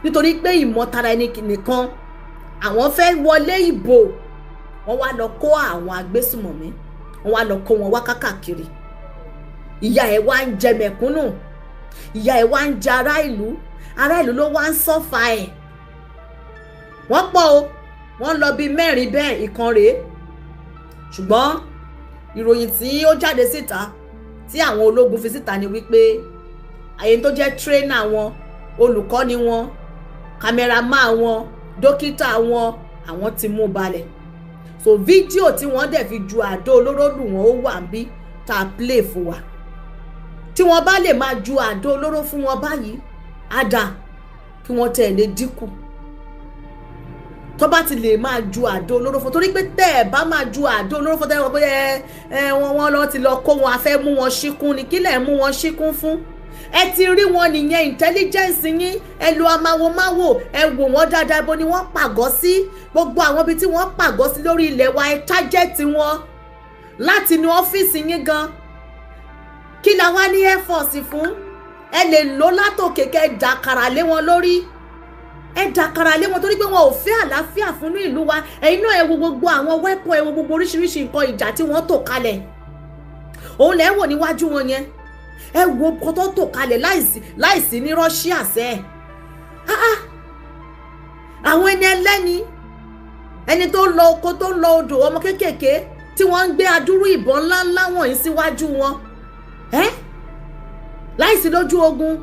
nítorí pé ìmọ̀tara ẹni nìkan, àwọn fẹ́ wọlé ìbò, wọ́n wá lọ kó àwọn agbésùmọ̀mí, wọ́n wá lọ kó wọn wá kákàkiri. Ìyà ẹ̀ wá ń jẹ mẹ̀kúnnù, ìyà ẹ̀ wá ń jẹ ará ìlú, ará ìlú ló wá ń suffer ẹ̀. Wọ́n pọ̀ o, wọ́n lọ bíi mẹ́rin bẹ́ẹ̀, ìkan rèé. Ṣùgbọ́n ìròyìn tí ó jáde síta, tí àwọn ológun fi síta, ni wípé àyè tó jẹ́ trainer wọn, olùkọ́ni wọn. Cameraman wọn, dókítà wọn, àwọn ti mú balẹ̀. So fídíò tí wọ́n dẹ̀ fi ju àdó olóró lù wọ́n, ó wà níbí tá a play fún wa. Tí wọ́n bá lè máa ju àdó olóró fún wọn báyìí, á dáa kí wọ́n tẹ̀ lè dínkù. Tó bá ti lè máa ju àdó olóró fún, torí pé tẹ́ ẹ̀ bá máa ju àdó olóró fún, tẹ́ ẹ wọ́n pé ẹ ẹ wọ́n wọ́n lọ ti lọ kó wọn, a fẹ́ mú wọn ṣíkún ni. Kí lẹ̀ mú wọn ṣíkún fún? Ẹ ti rí wọn nìyẹn. Intelligence yín, ẹ lo amáwo-máwò, ẹ wò wọ́n dáadáa. Ibo ni wọ́n pàgọ́ sí? Gbogbo àwọn ibi tí wọ́n pàgọ́ sí lórí ilẹ̀ wa, ẹ target wọn láti inú ọ́fíìsì yín gan. Kí la wá ní air force fún? Ẹ lè lò látòkè, kẹ́ dàkàrà lé wọn lórí. Ẹ dàkàrà lé wọn, torí pé wọn ò fẹ́ àlàáfíà fún ìlú wa. Ẹ̀yin náà, ẹ wo gbogbo àwọn weapon, ẹ wo gbogbo oríṣiríṣi nǹkan ìjà tí wọ́n tò kalẹ̀. Òun lẹ́ wò níwájú wọn yẹn. Ẹ wo nǹkan tó tò kalẹ̀ láìsí ní Russia sẹ́. Ah, àwọn ẹni ẹlẹ́ni, ẹni tó ń lọ oko, tó ń lọ odò, ọmọ kéékèèké tí wọ́n ń gbé adúrú ìbọn ńláńlá wọ̀nyí síwájú wọn, ẹ́ láìsí lójú ogun,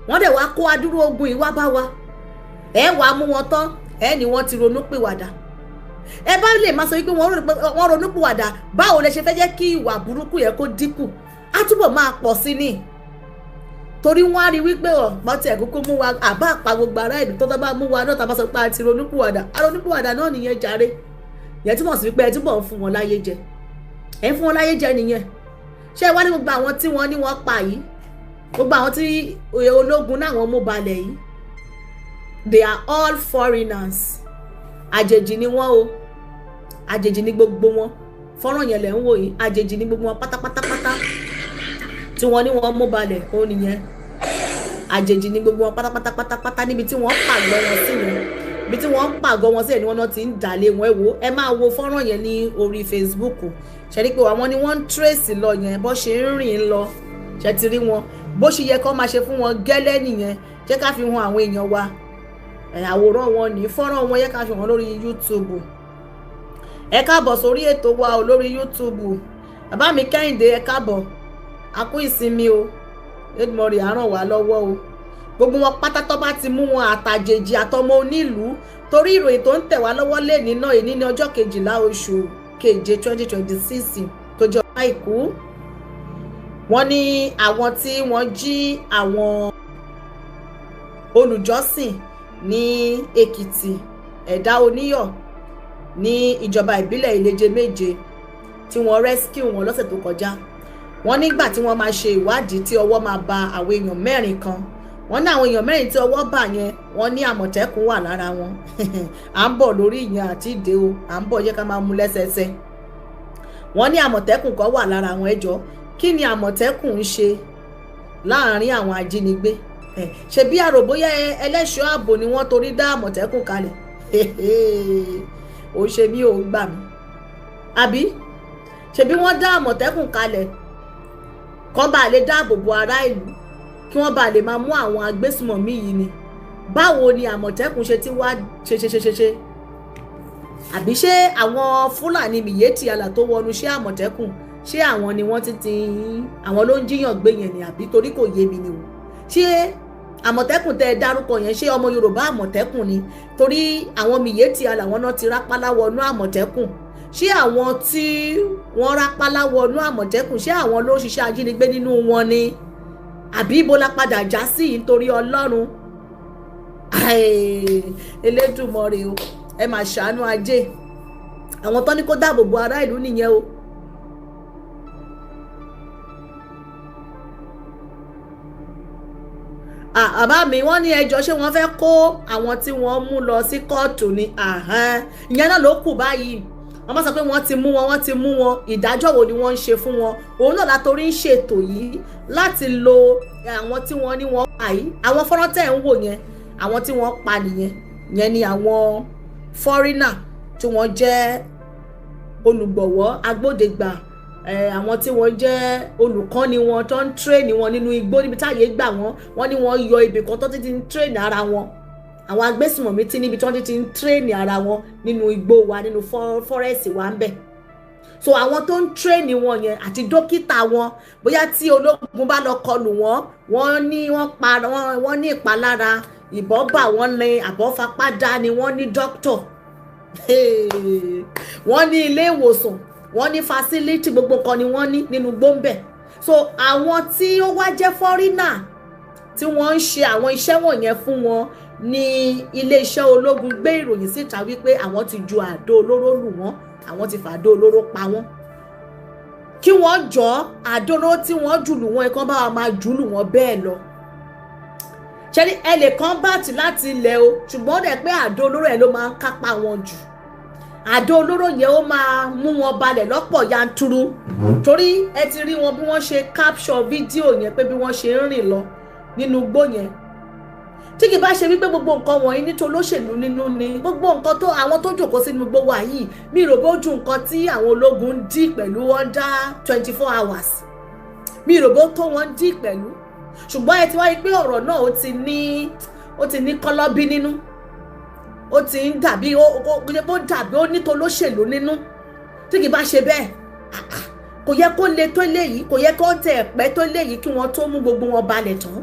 wọ́n dẹ̀ wá kó adúrú ogun yìí wá bá wa. Ẹ wàá mú wọn tán, ẹ ní wọ́n ti ronú pìwàdà. Ẹ bá lè máa sọ wípé wọ́n ronú pìwàdà, báwo lẹ ṣe fẹ́ jẹ́ kí ìwà burúkú yẹn kó dínkù? Á túbọ̀ máa pọ̀ sí ni, torí wọ́n á rí wípé ọ̀pọ̀ tí ẹ̀kúkú mú wa, àbá àpá gbogbo ará ìlú tó bá mú wa náà, tá a bá sọ pé a ti ronúpìwàdà, a ronúpìwàdà náà nìyẹn jàre. Yẹn túmọ̀ sí wípé ẹ túbọ̀ ń fún wọn láyé jẹ, ẹ ń fún wọn láyé jẹ nìyẹn. Ṣé ẹ wá ní gbogbo àwọn tí wọ́n ní wọ́n pa yìí, gbogbo àwọn tí ológun náà wọ́n mú balẹ̀ yìí, they are all foreigners. Àjèjì ni wọ́n o, àjèjì ni gbogbo wọn. Fọ́nrán yẹn lẹ̀ ń wò yìí. Àjèjì ni gbogbo wọn pátápátápátá tí wọ́n ní wọ́n mú balẹ̀. Ó nìyẹn, àjèjì ni gbogbo wọn pátápátápátá. Níbi tí wọ́n pàgọ́ wọn sí yẹn, ibi tí wọ́n pàgọ́ wọn sí ẹ̀ ni wọ́n náà ti ń dàlé wọn. Ẹ wò, ẹ máa wo fọ́nrán yẹn ní orí Facebook. Ṣe rí pé àwọn ni wọ́n ń trace lọ yẹn, bó ṣe ń rìn lọ? Ṣe ti rí wọn? Bó ṣe yẹ kó máa ṣe fún wọn gẹ́lẹ́ nìyẹn. Jẹ́ ká fi hàn àwọn èèyàn wa àwòrán wọn ní fọ́nrán wọn yẹ ká fi hàn lórí YouTube. Ẹ káàbọ̀ sórí ètò wa o lórí YouTube. Bàbá mi Kẹ́hìndé, ẹ káàbọ̀, a kú ìsinmi o. Èdùmàrè á ràn wá lọ́wọ́ o. Gbogbo wọn pátá tó bá ti mú wọn, àtàjèjì àtọmọ onílùú, torí ìròyìn tó ń tẹ̀ wá lọ́wọ́ lẹ́ni náà, èní ní ọjọ́ 12 oṣù keje 2026, tó jẹ́ ọjọ́ àìkú, wọ́n ní àwọn tí wọ́n jí àwọn olùjọ́sìn ní Èkìtì, Ẹ̀dá Oníyọ̀, ní ìjọba ìbílẹ̀ Ìleje Méje, tí wọ́n rescue wọn lọ́sẹ̀ tó kọjá, wọ́n nígbà tí wọ́n máa ṣe ìwádìí tí ọwọ́ máa ba àwọn èèyàn mẹ́rin kan, wọ́n ní àwọn èèyàn mẹ́rin tí ọwọ́ bà yẹn, wọ́n ní Àmọ̀tẹ́kùn wà lára wọn. À ń bọ̀ lórí ìyẹn àti ìdè o, à ń bọ̀, yẹ ká máa mú lẹ́sẹẹsẹ. Wọ́n ní Àmọ̀tẹ́kùn kan wà lára wọn. Ẹjọ́, kí ni Àmọ̀tẹ́kùn ń ṣe láàárín àwọn ajínigbé? Ṣe bí àrò bóyá ẹlẹ́ṣọ́ ààbò ni wọ́n torí dá Àmọ̀tẹ́kùn kalẹ̀? Ó ṣe mí, ò gbà mí àbí? Ṣebí wọ́n dá Àmọ̀tẹ́kùn kalẹ̀ kán bá lè dáàbò bo ará ìlú, kí wọ́n bá lè máa mú àwọn agbésùmọ̀mí yìí ni. Báwo ni Àmọ̀tẹ́kùn ṣe ti wá ṣe ṣe ṣe ṣe ṣe? Àbí ṣé àwọn Fúlàní Miyetti Allah tó wọnú ṣé Àmọ̀tẹ́kùn, ṣé àwọn ni wọ́n ti àwọn ló ń jíyàn gbé yẹn ni àbí? Torí kò yé mi ni o. Ṣé Àmọ̀tẹ́kùn tẹ́ ẹ dárúkọ yẹn, ṣé ọmọ Yorùbá Àmọ̀tẹ́kùn ni? Torí àwọn Miyetti Allah, àwọn náà ti rápálá wọnú Àmọ̀tẹ́kùn. Ṣé àwọn tí wọ́n rápálá wọnú Àmọ̀tẹ́kùn, ṣé àwọn ló ń ṣiṣẹ́ ajínigbé nínú wọn ni, àbí ibo la padà já sí yìí? Nítorí Ọlọ́run Elédùmarè o, ẹ máa ṣàánú ajé. Àwọn tó ní kó dáàbò bo ará ìlú nìyẹn o. Bàbá mi, wọ́n ní ẹjọ́, ṣé wọ́n fẹ́ kó àwọn tí wọ́n mú lọ sí kóòtù ni? Ìyẹn náà ló kù báyìí. Wọ́n bá sọ pé wọ́n ti mú wọn, wọ́n ti mú wọn, ìdájọ́ wo ni wọ́n ń ṣe fún wọn? Òun náà látorí ń ṣètò yìí láti lo àwọn tí wọ́n ní wọ́n pa yìí. Àwọn fọ́nrán tẹ̀ ń wò yẹn, àwọn tí wọ́n pa nìyẹn. Yẹn ni àwọn foreigner tí wọ́n jẹ́ olùgbọ̀wọ́, agbódegbà, àwọn tí wọ́n jẹ́ olùkọ́ni wọn, tó ń train wọn nínú igbó níbi táyé gbà wọ́n. Wọ́n ní wọ́n yọ ibì kan tó ti ń train ara wọn. Àwọn agbésùmọ̀mí tí níbi tí wọ́n ti ń train ara wọn nínú igbó wa, nínú forest wa ń bẹ̀. So àwọn tó ń train wọn yẹn àti dókítà wọn, bóyá tí ológun bá lọ kọlù wọ́n, wọ́n ní wọ́n pa wọ́n ní ìpalára. Ìbọn bà wọ́n ní àbọ̀ fapá dá ni. Wọ́n ní dókítà, wọ́n ní ilé ìwòsàn, wọ́n ní facility, gbogbo kan ni wọ́n ní nínú gbóńbẹ̀. So àwọn tí ó wá jẹ́ foreigner tí wọ́n ń ṣe àwọn iṣẹ́ wọ̀nyẹn fún wọn ní iléeṣẹ́ ológun gbé ìròyìn síta wípé àwọn ti ju àdó olóró lù wọ́n, àwọn ti fàdó olóró pa wọ́n. Kí wọ́n jọ àdó olóró tí wọ́n jù lù wọ́n ẹ̀kan bá wa máa jù lù wọ́n bẹ́ẹ̀ lọ. Ṣe ni ẹ lè combat láti ilẹ̀ o, ṣùgbọ́n ó dẹ̀ pé àdó olóró ẹ̀ ló máa ń kápá wọn jù. Àdó olóró yẹn, ó máa mú wọn balẹ̀ lọ́pọ̀ yanturu, torí ẹ ti rí wọn bí wọ́n ṣe capture fídíò yẹn, pé bí wọ́n ṣe ń rìn lọ nínú igbó yẹn. Tí kì bá ṣe wípé gbogbo nǹkan wọ̀nyí nítorí olóṣèlú nínú ni gbogbo nǹkan tó àwọn tó jòkó sínú igbó wa yìí, mi rò bó ju nǹkan tí àwọn ológun ń dì pẹ̀lú under 24 hours, mi rò bó tó wọn dì pẹ̀lú. Ṣùgbọ́n ẹ ti wáyé pé ọ̀rọ̀ náà ó ti ní kọ́lọ́bí nínú, ó ti ń dàbí ó dàbí ó ní tolóṣèlú nínú. Tí kì bá ṣe bẹ́ẹ̀, kò yẹ kó le tó léyìí, kò yẹ kó tẹ̀ pẹ́ tó léyìí kí wọ́n tó mú gbogbo wọn balẹ̀ tán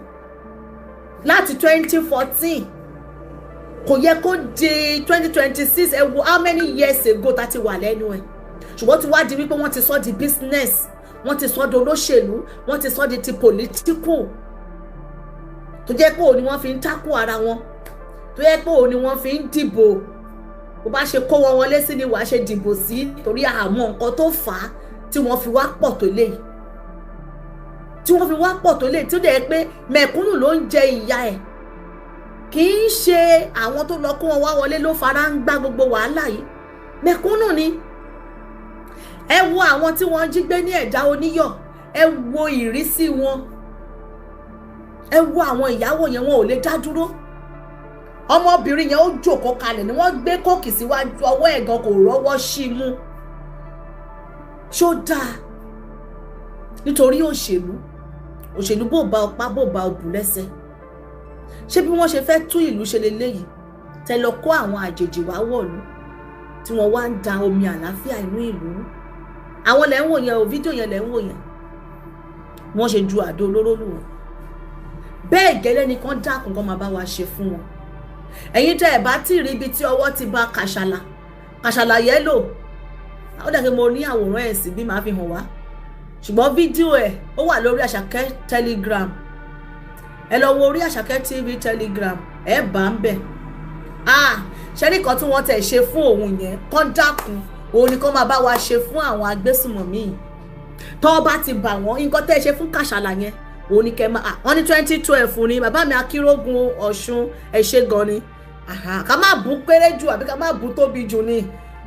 láti 2014. Kò yẹ kó di 2026. Ẹ wo how many years ago tá ti wà lẹ́nu ẹ̀. Ṣùgbọ́n ti wá di wípé wọ́n ti sọ di business, wọ́n ti sọ di olóṣèlú, wọ́n ti sọ di ti political, tó jẹ́ pé òun ni wọ́n fi ń tákù ara wọn, tó jẹ́ pé òun ni wọ́n fi ń dìbò. Bó bá ṣe kó wọn wọlé sí ni wàá ṣe dìbò sí, torí àmọ́ nǹkan tó fà á tí wọ́n fi wá pọ̀ tó léyìí, tí wọ́n fi wá pọ̀ tó léyìí, tí ó dẹ̀ pé mẹ̀kúnnù ló ń jẹ ìyà ẹ̀, kì í ṣe àwọn tó lọ kó wọn wá wọlé ló fara ń gbá gbogbo wàhálà yìí, mẹ̀kúnnù ni. Ẹ wo àwọn tí wọ́n jí gbé ní Ẹ̀dá Oníyọ̀, ẹ wo ìrísí wọn, ẹ wo àwọn ìyàwó yẹn, wọn ò lè dá dúró. Ọmọbìnrin yẹn, ó jókòó kalẹ̀ ni wọ́n gbé Coke síwájú ọwọ́ ẹ̀ gan, kò rọ́wọ́ sí i mú. Ṣó dáa? Nítorí òṣèlú, òṣèlú, bó bá ọpá, bó bá ọbù lẹ́sẹ̀. Ṣé bí wọ́n ṣe fẹ́ tún ìlú ṣe leléyìí? Tẹ lọ kó àwọn àjèjì wá wọ̀lú, tí wọ́n wá ń da omi àlàáfíà inú ìlú. Àwọn lẹ́ ń wò yẹn o, fídíò yẹn lẹ́ ń wò yẹn. Wọ́n ṣe ju àdó olóró lù wọ́n bẹ́ẹ̀ gẹ́lẹ́ ni kán dákun, kán máa bá wa ṣe fún wọn. Ẹ̀yin tẹ́ ẹ̀ bá tí ì rí ibi tí ọwọ́ ti ba Kàṣàlà, Kàṣàlà yẹ́lò, ó dàgbé mo ní àwòrán ẹ̀ sí bí màá fi hàn wá, ṣùgbọ́n fídíò ẹ̀ ó wà lórí Àṣàkẹ́ Telegram. Ẹ lọ wo orí Àṣàkẹ́ TV Telegram, ẹ bá ń bẹ̀. Ah, ṣẹ́rí kan tí wọ́n tẹ̀ ṣe fún òun yẹn, kán dákun, òun ni kán máa bá wa ṣe fún àwọn agbésùmọ̀mí yìí. Tọ́ bá ti bà wọ́n, nǹkan tẹ́ ṣe fún Kàṣàlà yẹn, òun ni kẹ́ máa. Wọ́n ní 2012 ni. Bàbá mi Akínrógun Ọ̀ṣun, ẹ ṣé gan ni. Ká má bú kéré jù àbí ká má bú tóbi jù ni.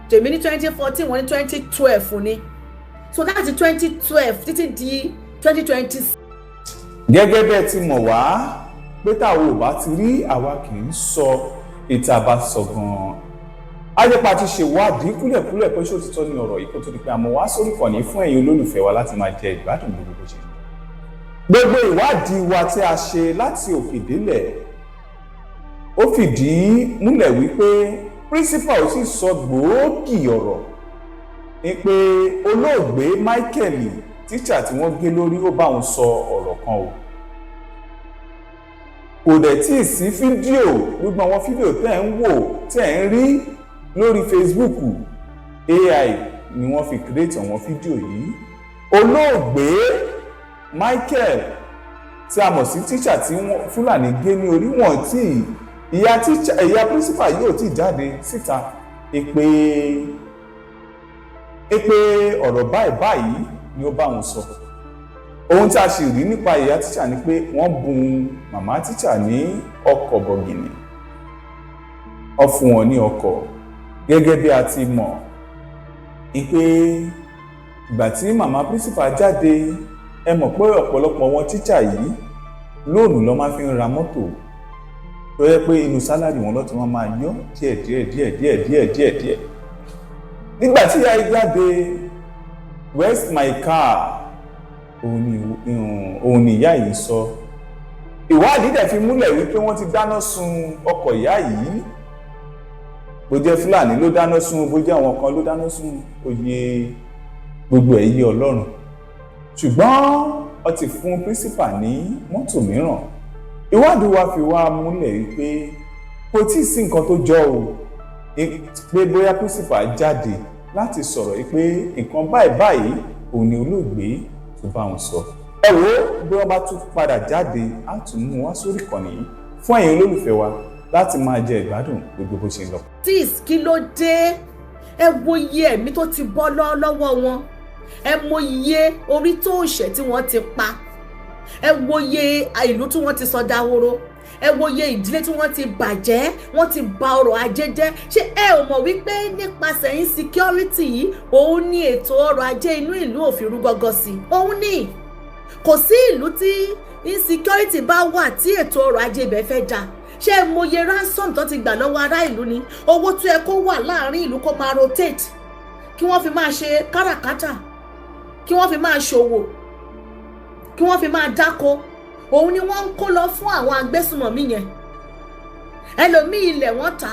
Tèmi ní 2014, wọ́n ní 2012 ni. So láti 2012 títí di 2020. Gẹ́gẹ́ bẹ́ẹ̀ ti mọ̀ wá pé táwọn ò bá ti rí, àwa kì í sọ. Ìta bá sọ gan-an, ajẹ́pà ti ṣèwádìí kúlẹ̀kúlẹ̀ pé ṣó ti tọ́ ní ọ̀rọ̀ yìí, kó tó di pé àmọ́ wá sórí ìkànnì fún ẹ̀yin olólùfẹ́ wa láti máa jẹ ìgbádùn gbogbo bó ṣe ń lọ. Gbogbo ìwádìí wa tí a ṣe láti òkè délẹ̀, ó fìdí múlẹ̀ wípé principal sì sọ gbòógì ọ̀rọ̀ ní pé olóògbé Michael, tíṣà tí wọ́n gé lórí, ó bá òun sọ ọ̀rọ̀ kan o. Kò dẹ̀ tí ì sí fídíò. Gbogbo àwọn fídíò tẹ́ ẹ̀ ń wò, tẹ́ ẹ̀ ń rí lórí Facebook, AI ni wọ́n fi create àwọn fídíò yìí. Olóògbé Michael tí a mọ̀ sí tíṣà tí Fúlàní gé ní orí, wọn tí ìyá tíṣà, ìyá principal yóò tí jáde síta pé ọ̀rọ̀ báyìí báyìí ni ó bá wọn sọ. Ohun tí a sì rí nípa ìyá tíṣà ni pé wọ́n bùn màmá tíṣà ní ọkọ̀ bọ̀gìnì, wọ́n fún wọn ní ọkọ̀. Gẹ́gẹ́ bí a ti mọ̀ ní pé ìgbà tí màmá principal jáde, ẹ mọ̀ pé ọ̀pọ̀lọpọ̀ wọn tíṣà yìí, loan ló máa fi ń ra mọ́tò, tó yẹ pé inú salary wọn ló ti wọ́n máa yọ díẹ̀ díẹ̀ díẹ̀ díẹ̀ díẹ̀ díẹ̀ díẹ̀. Nígbà tí ìyá yìí jáde, "Where's my car?" òun ni ìyá yìí sọ. Ìwádìí dẹ̀ fi múlẹ̀ wípé wọ́n ti dáná sun ọkọ̀ ìyá yìí. Bó jẹ́ Fúlàní ló dáná sun, bó jẹ́ àwọn kan ló dáná sun, òye gbogbo ẹ̀ yé Ọlọ́run. Ṣùgbọ́n ó ti fún principal ní mọ́tò mìíràn. Ìwádìí wa fi wá múlẹ̀ wípé kò tí ì sí nǹkan tó jọ o, pé bóyá principal jáde láti sọ̀rọ̀ wípé nǹkan báyìí báyìí òun ni olóògbé tó bá wọn sọ. Ẹ wo, bí wọ́n bá tún padà jáde, á tún mú wá sórí ìkànnì yìí fún ẹ̀yin olólùfẹ́ wa láti máa jẹ ìgbádùn gbogbo bó ṣe ń lọ. Tíìs, kí ló dé? Ẹ wo iye ẹ̀mí tó ti bọ́ lọ́wọ́ wọn, ẹ mọ iye orí tó ṣẹ̀ tí wọ́n ti pa, ẹ wo iye ìlú tí wọ́n ti sọ dahoro, ẹ wo iye ìdílé tí wọ́n ti bàjẹ́, wọ́n ti ba ọrọ̀ ajé jẹ́. Ṣé ẹ ò mọ̀ wípé nípasẹ̀ insecurity yìí, òun ní ètò ọrọ̀ ajé inú ìlú ò fi rú gọ́gọ́ sí? Òun ní kò sí ìlú tí insecurity bá wà tí ètò ọrọ̀ ajé ibẹ̀ fẹ́ dáa. Ṣé ẹ mọye ransom tó ti gbà lọ́wọ́ ará ìlú ni? Owó tó yẹ kó wà láàrin ìlú, kó máa rotate, kí wọ́n fi máa ṣe káràkátà, kí wọ́n fi máa ṣòwò, kí wọ́n fi máa dáko, òun ni wọ́n ń kó lọ fún àwọn agbésùmọ̀mí yẹn. Ẹlòmíì, ilẹ̀ wọ́n ta.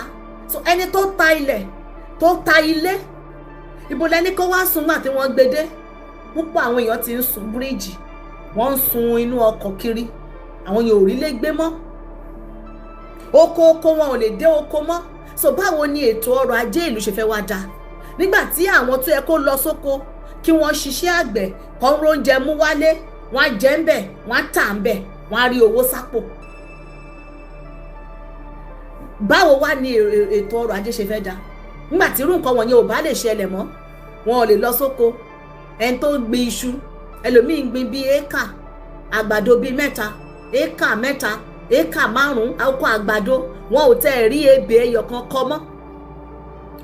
So ẹni tó ta ilẹ̀, tó ta ilé, ibo lẹni kó wá sùn gbà tí wọ́n gbé dé? Púpọ̀ àwọn èèyàn ti ń sun bíríìjì, wọ́n ń sun inú ọkọ̀ kiri. Àwọn èèyàn ò rí lé gbé mọ́, oko oko wọn ò lè dé oko mọ́. So báwo ni ètò ọrọ̀ ajé ìlú ṣe fẹ́ wá dáa nígbà tí àwọn tó yẹ kó lọ sóko, kí wọ́n ṣiṣẹ́ àgbẹ̀, kọ́ ń róúnjẹ mú wálé, wọ́n á jẹ ń bẹ̀, wọ́n á tà ń bẹ̀, wọ́n á rí owó sápò? Báwo wá ni ètò ọrọ̀ ajé ṣe fẹ́ dáa nígbà tí irú nǹkan wọ̀nyẹn ò bá lè ṣẹlẹ̀ mọ́? Wọn ò lè lọ sóko. Ẹni tó gbin iṣu, ẹlòmíín gbin bíi éékà àgbàdo bíi 3, éékà 3, éékà 5 oko àgbàdo, wọn ò tẹ́ rí ebè ẹyọ kan kọ mọ́.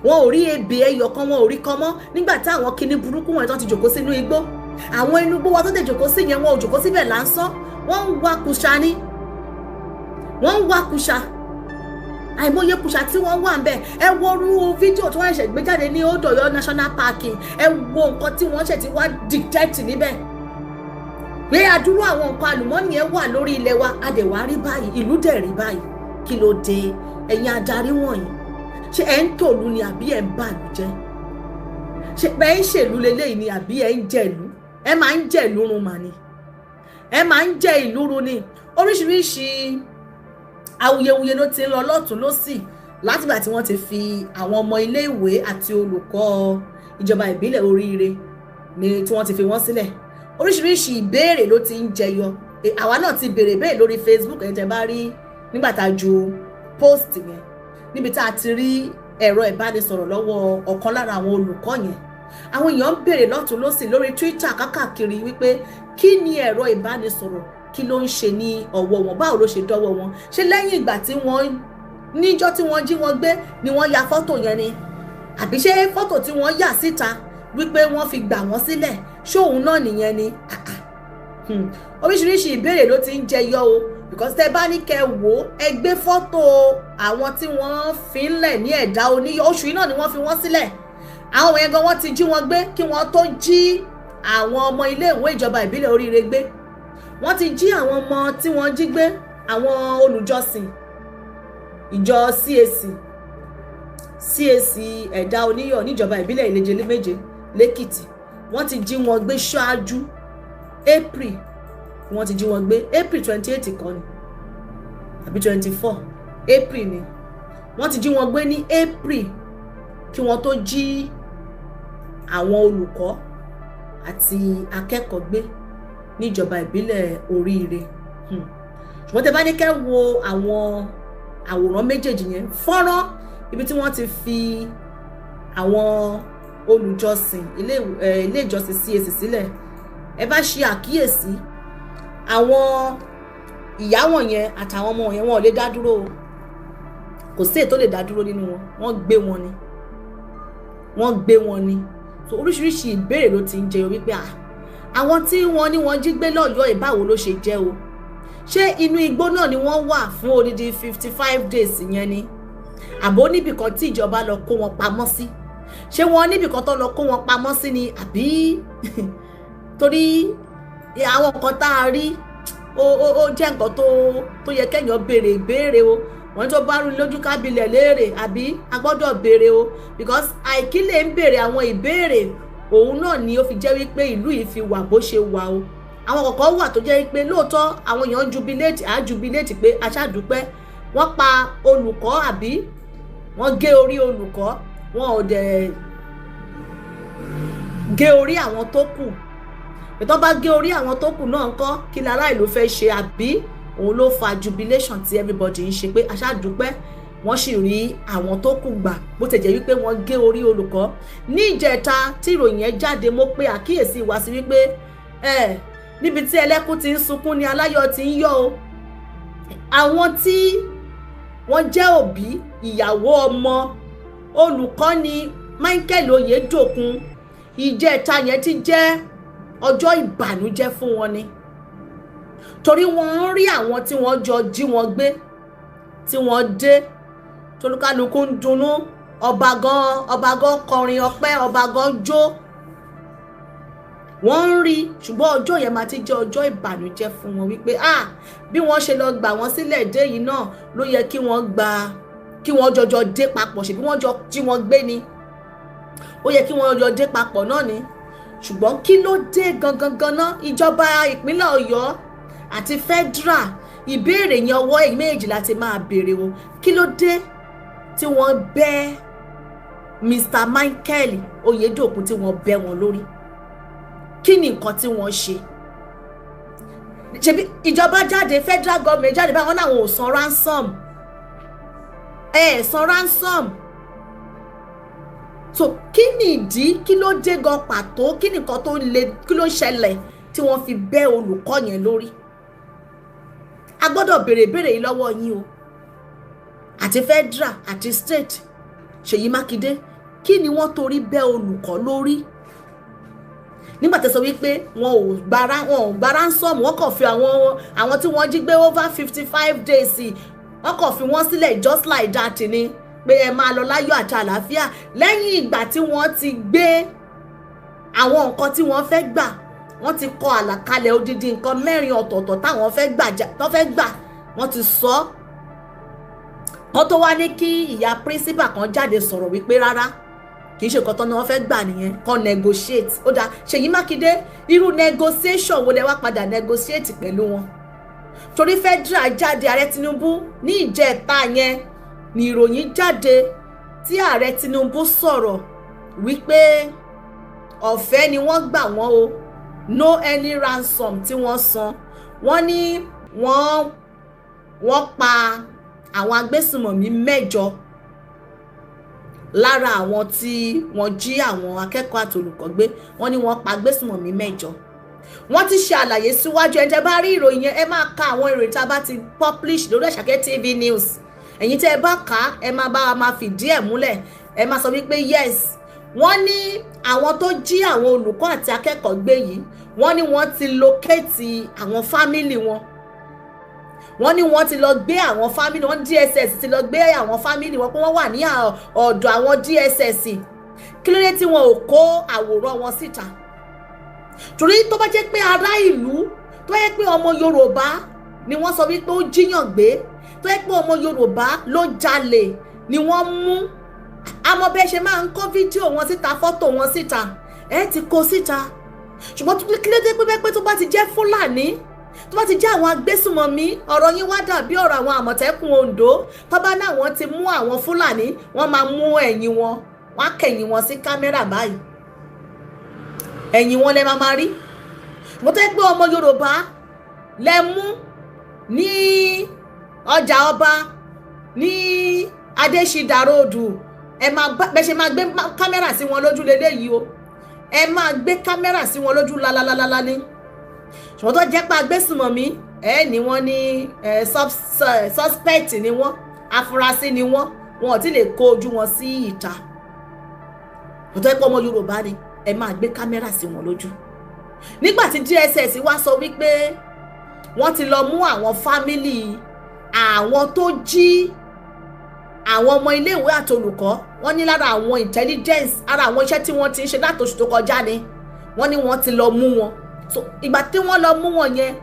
Wọn ò rí ebè ẹyọ kan, wọn ò rí kọ mọ́ nígbà tí àwọn kinní burúkú wọn tó ti jòkó sínú igbó. Àwọn inú igbó wa tó tẹ̀ jòkó sí yẹn, wọn ò jòkó síbẹ̀ lásán, wọ́n ń wá kùsà ni, wọ́n ń wá kùsà. Àìmọye kùsà tí wọ́n wà ń bẹ̀. Ẹ wo irú fídíò tí wọ́n ṣẹ̀ṣẹ̀ gbé jáde ní Old Ọ̀yọ́ National Park. Ẹ wo nǹkan tí wọ́n ṣẹ̀ ti wá detect níbẹ̀, pé àdúró àwọn nǹkan àlùmọ́nì yẹn wà lórí ilẹ̀ wa. A dẹ̀ wá rí báyìí, ìlú dẹ̀ rí báyìí. Kí ló dé, ẹ̀yin adarí wọ̀nyí? Ṣé ẹ̀ ń tòlú ni àbí ẹ̀ ń bàlú jẹ́? Ṣé ẹ̀ ń ṣèlú leléyìí ni àbí ẹ̀ ń jẹ̀lú? Ẹ máa ń jẹ̀lú run mà ni, ẹ máa ń jẹ ìlú run ni. Oríṣiríṣi awuyewuye ló ti ń lọ lọ́tún lọ́sì látìgbà tí wọ́n ti fi àwọn ọmọ iléèwé àti olùkọ́ ìjọba ìbílẹ̀ Oríire ni tí wọ́n ti fi wọ́n sílẹ̀. Oríṣiríṣi ìbéèrè ló ti ń jẹyọ. Àwa náà ti béèrè béèrè lórí Facebook. Ẹ̀yin tẹ́ bá rí nígbà tá a ju post yẹn, níbi tá a ti rí ẹ̀rọ ìbánisọ̀rọ̀ lọ́wọ́ ọ̀kan lára àwọn olùkọ́ yẹn, àwọn èèyàn ń béèrè lọ́tún lọ́sì lórí Twitter kákàkiri wípé kí ni ẹ̀rọ ìbánisọ̀rọ̀, kí ló ń ṣe ní ọwọ́ wọn? Báwo ló ṣe dọ́wọ́ wọn? Ṣé lẹ́yìn ìgbà tí wọ́n níjọ́ tí wọ́n jí wọn gbé ni wọ́n ya fọ́tò yẹn ni, àbí ṣé fọ́tò tí wọ́n yà síta wípé wọ́n fi gbà wọ́n sílẹ̀, ṣé òun náà nìyẹn ni? Oríṣiríṣi ìbéèrè ló ti ń jẹyọ o, because tẹ bá ní kẹ́ wò ó, ẹ gbé fọ́tò àwọn tí wọ́n fi ń lẹ̀ ní Ẹ̀dá Oníyọ̀, oṣù yìí náà ni wọ́n fi wọ́n sílẹ̀. Àwọn yẹn gan, wọ́n ti jí wọn gbé kí wọ́n tó jí àwọn ọmọ iléèwé ìjọba ìbílẹ̀ Oríire gbé. Wọ́n ti jí àwọn ọmọ tí wọ́n jí gbé, àwọn olùjọsìn ìjọ CAC, CAC Ẹ̀dá Oníyọ̀ níjọba ìbílẹ̀ Ìleje Méje lẹ́kìtì, wọ́n ti jí wọn gbé ṣáájú April. Wọ́n ti jí wọn gbé April 28 kan ni àbí 24 April ni wọ́n ti jí wọn gbé ní April, kí wọ́n tó jí àwọn olùkọ́ àti akẹ́kọ̀ọ́ gbé níjọba ìbílẹ̀ Oríire. Ṣùgbọ́n tẹ́ bá ní kẹ́ wo àwọn àwòrán méjèèjì yẹn, fọ́nrán ibi tí wọ́n ti fi àwọn olùjọsìn ilé ìjọsìn CAC sílẹ̀, ẹ bá ṣe àkíyèsí àwọn ìyá wọ̀nyẹn àtàwọn ọmọ yẹn, wọn ò lè dá dúró o. Kò sí èyí tó lè dá dúró nínú wọn. Wọ́n gbé wọn ni, wọ́n gbé wọn ni. So oríṣiríṣi ìbéèrè ló ti ń jẹyọ wípé àwọn tí wọ́n ní wọ́n jí gbé lọ́yọ̀ọ́, ìbáwo ló ṣe jẹ́ o? Ṣé inú igbó náà ni wọ́n wà fún odidi 55 days yẹn ni, àbó níbìkan tí ìjọba lọ kó wọn pamọ́ sí? Ṣé wọ́n níbìkan tó lọ kó wọn pamọ́ sí ni, àbí? Torí àwọn nǹkan tá a rí, ó jẹ́ nǹkan tó yẹ kéèyàn béèrè ìbéèrè o. Wọ́n tó bá rú lójú kábílẹ̀ léèrè, àbí? A gbọ́dọ̀ béèrè o, because àìkílẹ̀ ń béèrè àwọn ìbéèrè, òun náà ni ó fi jẹ́ wípé ìlú yìí fi wà bó ṣe wà o. Àwọn kọ̀ọ̀kan wà tó jẹ́ pé lóòótọ́ àwọn èèyàn ń jubilate, á jubilate pé aṣáàdúpẹ́, wọ́n pa olùkọ́ àbí wọ́n gé orí olùkọ́, wọn ò dẹ̀ gé orí àwọn tó kù. Ìtọ́ bá gé orí àwọn tó kù náà ńkọ́? Kí lára ìlú fẹ́ ṣe? Àbí òun ló fa jubilation tí everybody ń ṣe pé aṣáàdúpẹ́, wọ́n sì rí àwọn tó kù gbà, bó ti jẹ́ wípé wọ́n gé orí olùkọ́? Ní ìjẹta tí ìròyìn yẹn jáde, mo pe àkíyèsí wa sí wípé ẹ níbi tí ẹlẹ́kún ti ń sunkún ni aláyọ̀ ti ń yọ̀ o. Àwọn tí wọ́n jẹ́ òbí, ìyàwó, ọmọ olùkọ́ni Michael Oyedokun, ìjẹta yẹn ti jẹ́ ọjọ́ ìbànújẹ́ fún wọn ni, torí wọ́n ń rí àwọn tí wọ́n jọ jí wọn gbé tí wọ́n dé, tolúkálukú ń dunnú. Ọba gan, ọba gan kọrin ọpẹ́, ọba gan jó. Wọ́n ń rí, ṣùgbọ́n ọjọ́ yẹn máa ti jẹ́ ọjọ́ ìbànújẹ́ fún wọn wípé, ah, bí wọ́n ṣe lọ gbà wọ́n sílẹ̀ dé yìí náà ló yẹ kí wọ́n gba, kí wọ́n jọjọ dé papọ̀. Ṣèbí wọ́n jọ jí wọn gbé ni, ó yẹ kí wọ́n jọ dé papọ̀ náà ni. Ṣùgbọ́n kí ló dé gangan ganan? Ìjọba ìpínlẹ̀ Ọ̀yọ́ àti federal, ìbéèrè yẹn, ọwọ́ ẹ̀yìn méjì láti máa béèrè o. Kí ló dé tí wọ́n bẹ́ Mr Michael Oyedokun, tí wọ́n bẹ́ wọn lórí? Kí ni nǹkan tí wọ́n ṣe? Ṣebí ìjọba jáde, federal government jáde báwọn náà, ò san ransom, ẹ san ransom. So kí ni ìdí? Kí ló dé gan pàtó? Kí ni nǹkan tó le? Kí ló ṣẹlẹ̀ tí wọ́n fi bẹ́ olùkọ́ yẹn lórí? A gbọ́dọ̀ béèrè ìbéèrè yìí lọ́wọ́ yín o, àti federal àti state. Ṣèyí Mákindé, kí ni wọ́n torí bẹ́ olùkọ́ lórí nígbà tó sọ wípé wọn ò gba ransom? Wọ́n kàn fi àwọn tí wọ́n jí gbé over 55 days, wọ́n kàn fi wọ́n sílẹ̀ just like that ni, pé ẹ máa lọ láyọ̀ àti àlàáfíà, lẹ́yìn ìgbà tí wọ́n ti gbé àwọn nǹkan tí wọ́n fẹ́ gbà. Wọ́n ti kọ àlàkalẹ̀ odidi nǹkan mẹ́rin ọ̀tọ̀ọ̀tọ̀ táwọn fẹ́ gbà, tó fẹ́ gbà, wọ́n ti sọ ọ́ kọ́ tó wá ní kí ìyá principal kan jáde sọ̀rọ̀ wípé rárá, kì í ṣe nǹkan tó ní wọ́n fẹ́ gbà nìyẹn, kan negotiate. Ó dáa, Ṣèyí Mákindé, irú negotiation wo lẹ wá padà negotiate pẹ̀lú wọn? Torí federal jáde, ààrẹ Tinubu, ní ìjẹta yẹn ní ìròyìn jáde tí ààrẹ Tinubu sọ̀rọ̀ wípé ọ̀fẹ́ ni wọ́n gbà wọ́n o, no any ransom tí wọ́n san. Wọ́n ní wọ́n pa àwọn agbésùmọ̀mí mẹ́jọ lára àwọn tí wọ́n jí àwọn akẹ́kọ̀ọ́ àti olùkọ́ gbé. Wọ́n ní wọ́n pa agbésùmọ̀mí mẹ́jọ. Wọ́n ti ṣe àlàyé síwájú. Ẹ tẹ́ bá rí ìròyìn yẹn, ẹ máa ka àwọn ìròyìn tá a bá ti publish lórí Àṣàkẹ́ TV News. Ẹ̀yin tẹ́ ẹ bá kà á, ẹ máa bá wa máa fìdí ẹ̀ múlẹ̀, ẹ máa sọ wípé yes. Wọ́n ní àwọn tó jí àwọn olùkọ́ àti akẹ́kọ̀ọ́ gbé yìí, wọ́n ní wọ́n ti locate àwọn family wọn. Wọ́n ní wọ́n ti lọ gbé àwọn family wọn, DSS ti lọ gbé àwọn family wọn, pé wọ́n wà ní ọ̀dọ̀ àwọn DSS. Kí ló dé tí wọn ò kó àwòrán wọn síta? Torí tó bá jẹ́ pé ará ìlú, tó yẹ pé ọmọ Yorùbá ni wọ́n sọ wípé ó jíyàn gbé, tó yẹ pé ọmọ Yorùbá ló jalè ni wọ́n mú, àmọ́ bẹ́ẹ̀ ṣe máa ń kó fídíò wọn síta, fọ́tò wọn síta, ẹ ti kó síta. Ṣùgbọ́n kí ló dé pé tó bá ti jẹ́ Fúlàní, tó bá ti jẹ́ àwọn agbésùmọ̀mí, ọ̀rọ̀ yín wá dàbí ọ̀rọ̀ àwọn Àmọ̀tẹ́kùn Oǹdó? Tó bá náà wọ́n ti mú àwọn Fúlàní, wọ́n máa mú ẹ̀yìn wọn, wọ́n á kẹ̀yìn wọn sí kámẹ́rà báyìí, ẹ̀yìn wọn lẹ máa máa rí. Mo tẹ́ pé ọmọ Yorùbá lẹ mú ní ọjà ọba ní Adéṣídà Road, ẹ máa bẹ ṣe máa gbé kámẹ́rà sí wọn lójú leléyìí o. Ẹ máa gbé kámẹ́rà sí wọn lójú lálálálá ní. Ṣùgbọ́n tó jẹ́ pé agbésùmọ̀mí ẹ ní, wọ́n ní suspect ni wọ́n, afurasí ni wọ́n, wọn ò tí lè kó ojú wọn sí ìta. Tó jẹ́ pé ọmọ Yorùbá ni, ẹ máa gbé kámẹ́rà sí wọn lójú. Nígbà tí DSS wá sọ wípé wọ́n ti lọ mú àwọn family àwọn tó jí àwọn ọmọ iléèwé àtolùkọ́, wọ́n ní lára àwọn intelligence, ara àwọn iṣẹ́ tí wọ́n ti ń ṣe látòṣù tó kọjá ni, wọ́n ní wọ́n ti lọ mú wọn. So ìgbà tí wọ́n lọ mú wọn yẹn,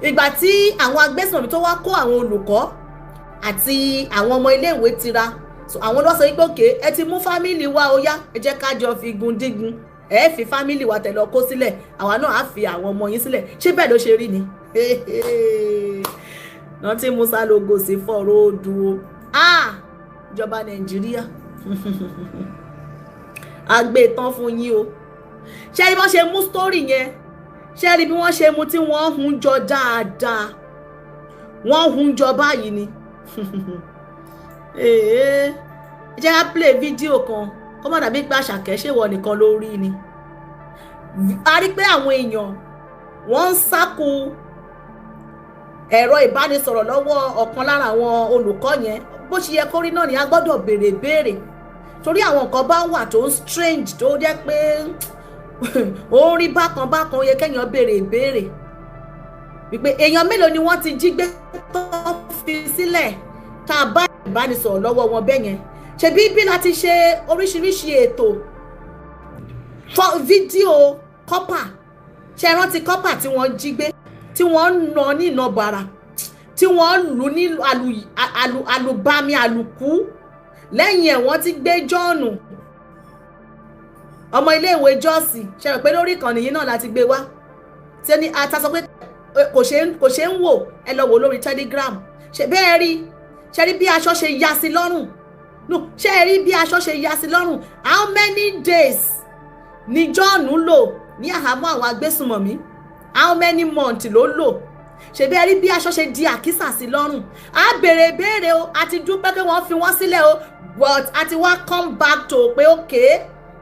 ìgbà tí àwọn agbésùnmọ̀mí tó wá kó àwọn olùkọ́ àti àwọn ọmọ iléèwé tira, so àwọn ló sọ wípé okay, ẹ ti mú family wa, ó yá, ẹ jẹ́ ká jọ fi gun dígun. Ẹ fi family wa tẹ̀ lọ kó sílẹ̀, àwa náà á fi àwọn ọmọ yín sílẹ̀. Ṣé bẹ́ẹ̀ ló ṣe rí ni? Nothing Musa logo sí fọ̀rọ̀ odù o. Ah, ìjọba Nàìjíríà, a gbé tán fún yín o. Ṣé rí wọ́n ṣe mú story yẹn? Ṣé rí bí wọ́n ṣe mú tí wọ́n hun jọ dáadáa? Wọ́n hun jọ báyìí ni. Ẹ jẹ́ ká play fídíò kan, kó má dàbí pé Àṣàkẹ́ ṣèwọ nìkan ló rí ni. A rí pé àwọn èèyàn wọ́n ń sáku ẹ̀rọ ìbánisọ̀rọ̀ lọ́wọ́ ọ̀kan lára àwọn olùkọ́ yẹn. Bó ṣe yẹ kó rí náà ni. A gbọ́dọ̀ béèrè béèrè, torí àwọn nǹkan bá wà tó ń strange, tó jẹ́ pé ó ń rí bákan bákan, ó yẹ kéèyàn béèrè ìbéèrè wípé èèyàn mélòó ni wọ́n ti jí gbé tó fi sílẹ̀ tá a bá ìbánisọ̀rọ̀ lọ́wọ́ wọn bẹ́ẹ̀ yẹn. Ṣebí bí láti ṣe oríṣiríṣi ètò fídíò corper. Ṣe rántí corper tí wọ́n jí gbé, tí wọ́n ń nà ní ìnà bàrà, tí wọ́n lù ní àlùbami àlùkù? Lẹ́yìn ẹ̀, wọ́n ti gbé John, ọmọ iléèwé Jọ́ọ̀sì. Ṣe rò pé lórí ìkànnì yìí náà láti gbé wá, tí ẹni ata sọ pé kò ṣe ń wò? Ẹ lọ wò lórí Telegram. Ṣe bẹ́ẹ̀ rí? Ṣe rí bí aṣọ ṣe ya sí lọ́rùn? No, ṣe rí bí aṣọ ṣe ya sí lọ́rùn? How many days ni John lò ní àhámọ́ àwọn agbésùnmọ̀mí? How many months ló lò? Ṣe bẹ́ẹ̀ rí bí aṣọ ṣe di àkísà sí lọ́rùn? A béèrè béèrè o. A ti dúpẹ́ pé wọ́n fi wọ́n sílẹ̀ o, but a ti wá come back to pé okay,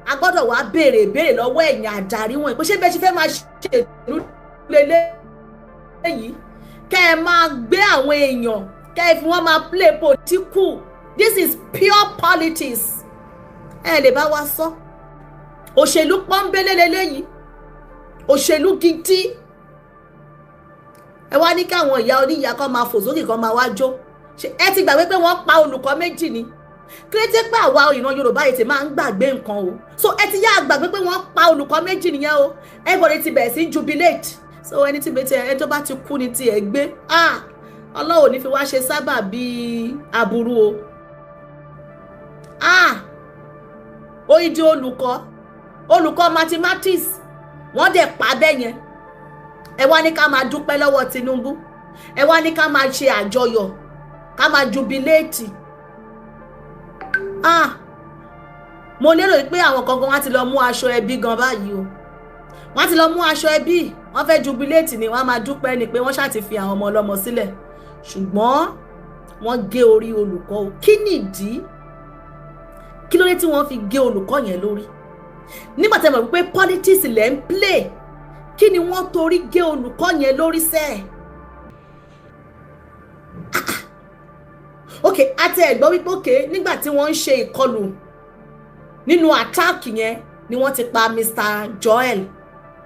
a gbọ́dọ̀ wá béèrè béèrè lọ́wọ́ ẹ̀yin àdarí wọn pé ṣé bẹ́ẹ̀ ṣe fẹ́ máa ṣèlú lélẹ́yìí, kẹ́ ẹ máa gbé àwọn èèyàn, kẹ́ ẹ fi wọ́n máa play political? This is pure politics. Ẹ lè bá wa sọ, òṣèlú pọ́nbélé lélẹ́yìí, òṣèlú gidi. Ẹ wá ní káwọn ìyá oníyàá kan máa fò sókè, kan máa wá jó. Ẹ ti gbàgbé pé wọ́n pa olùkọ́ méjì ni? Kírétí pé àwa ìran Yorùbá yìí ti máa ń gbàgbé nǹkan o. So ẹ ti yá gbàgbé pé wọ́n pa olùkọ́ méjì nìyẹn o. Everybody ti bẹ̀rẹ̀ sí jubilate. So ẹni tí bẹ́ẹ̀, ẹni tó bá ti kú ni tiẹ̀ gbé. Ah, Ọlọ́run ní fi wá ṣe sábà bíi aburú o. Ah, oyidi olùkọ́ mathematics, wọ́n dẹ̀ pa bẹ́ẹ̀ yẹn. Ẹ wá ní ká máa dúpẹ́ lọ́wọ́ Tinubu, ẹ wá ní ká máa ṣe àjọyọ̀, ká máa jubilate. Ah, mo lérò pé àwọn kankan wá ti lọ mú aṣọ ẹbí gan báyìí o. Wọ́n ti lọ mú aṣọ ẹbí, wọ́n fẹ́ jubilate ni, wọ́n á máa dúpẹ́ ni pé wọ́n ṣáà ti fi àwọn ọmọ ọlọ́mọ sílẹ̀. Ṣùgbọ́n wọ́n gé orí olùkọ́ o. Kí nìdí? Kí ló dé tí wọ́n fi gé olùkọ́ yẹn lórí nígbà tí a mọ̀ wípé politics lẹ̀ ń play? Kí ni wọ́n torí gé olùkọ́ yẹn lórí sẹ́ẹ̀? Ah, ah. Ok, àti ẹ̀gbọ́n wípé ok, nígbà tí wọ́n ń ṣe ìkọlù nínú attack yẹn ni wọ́n ti pa Mr. Joel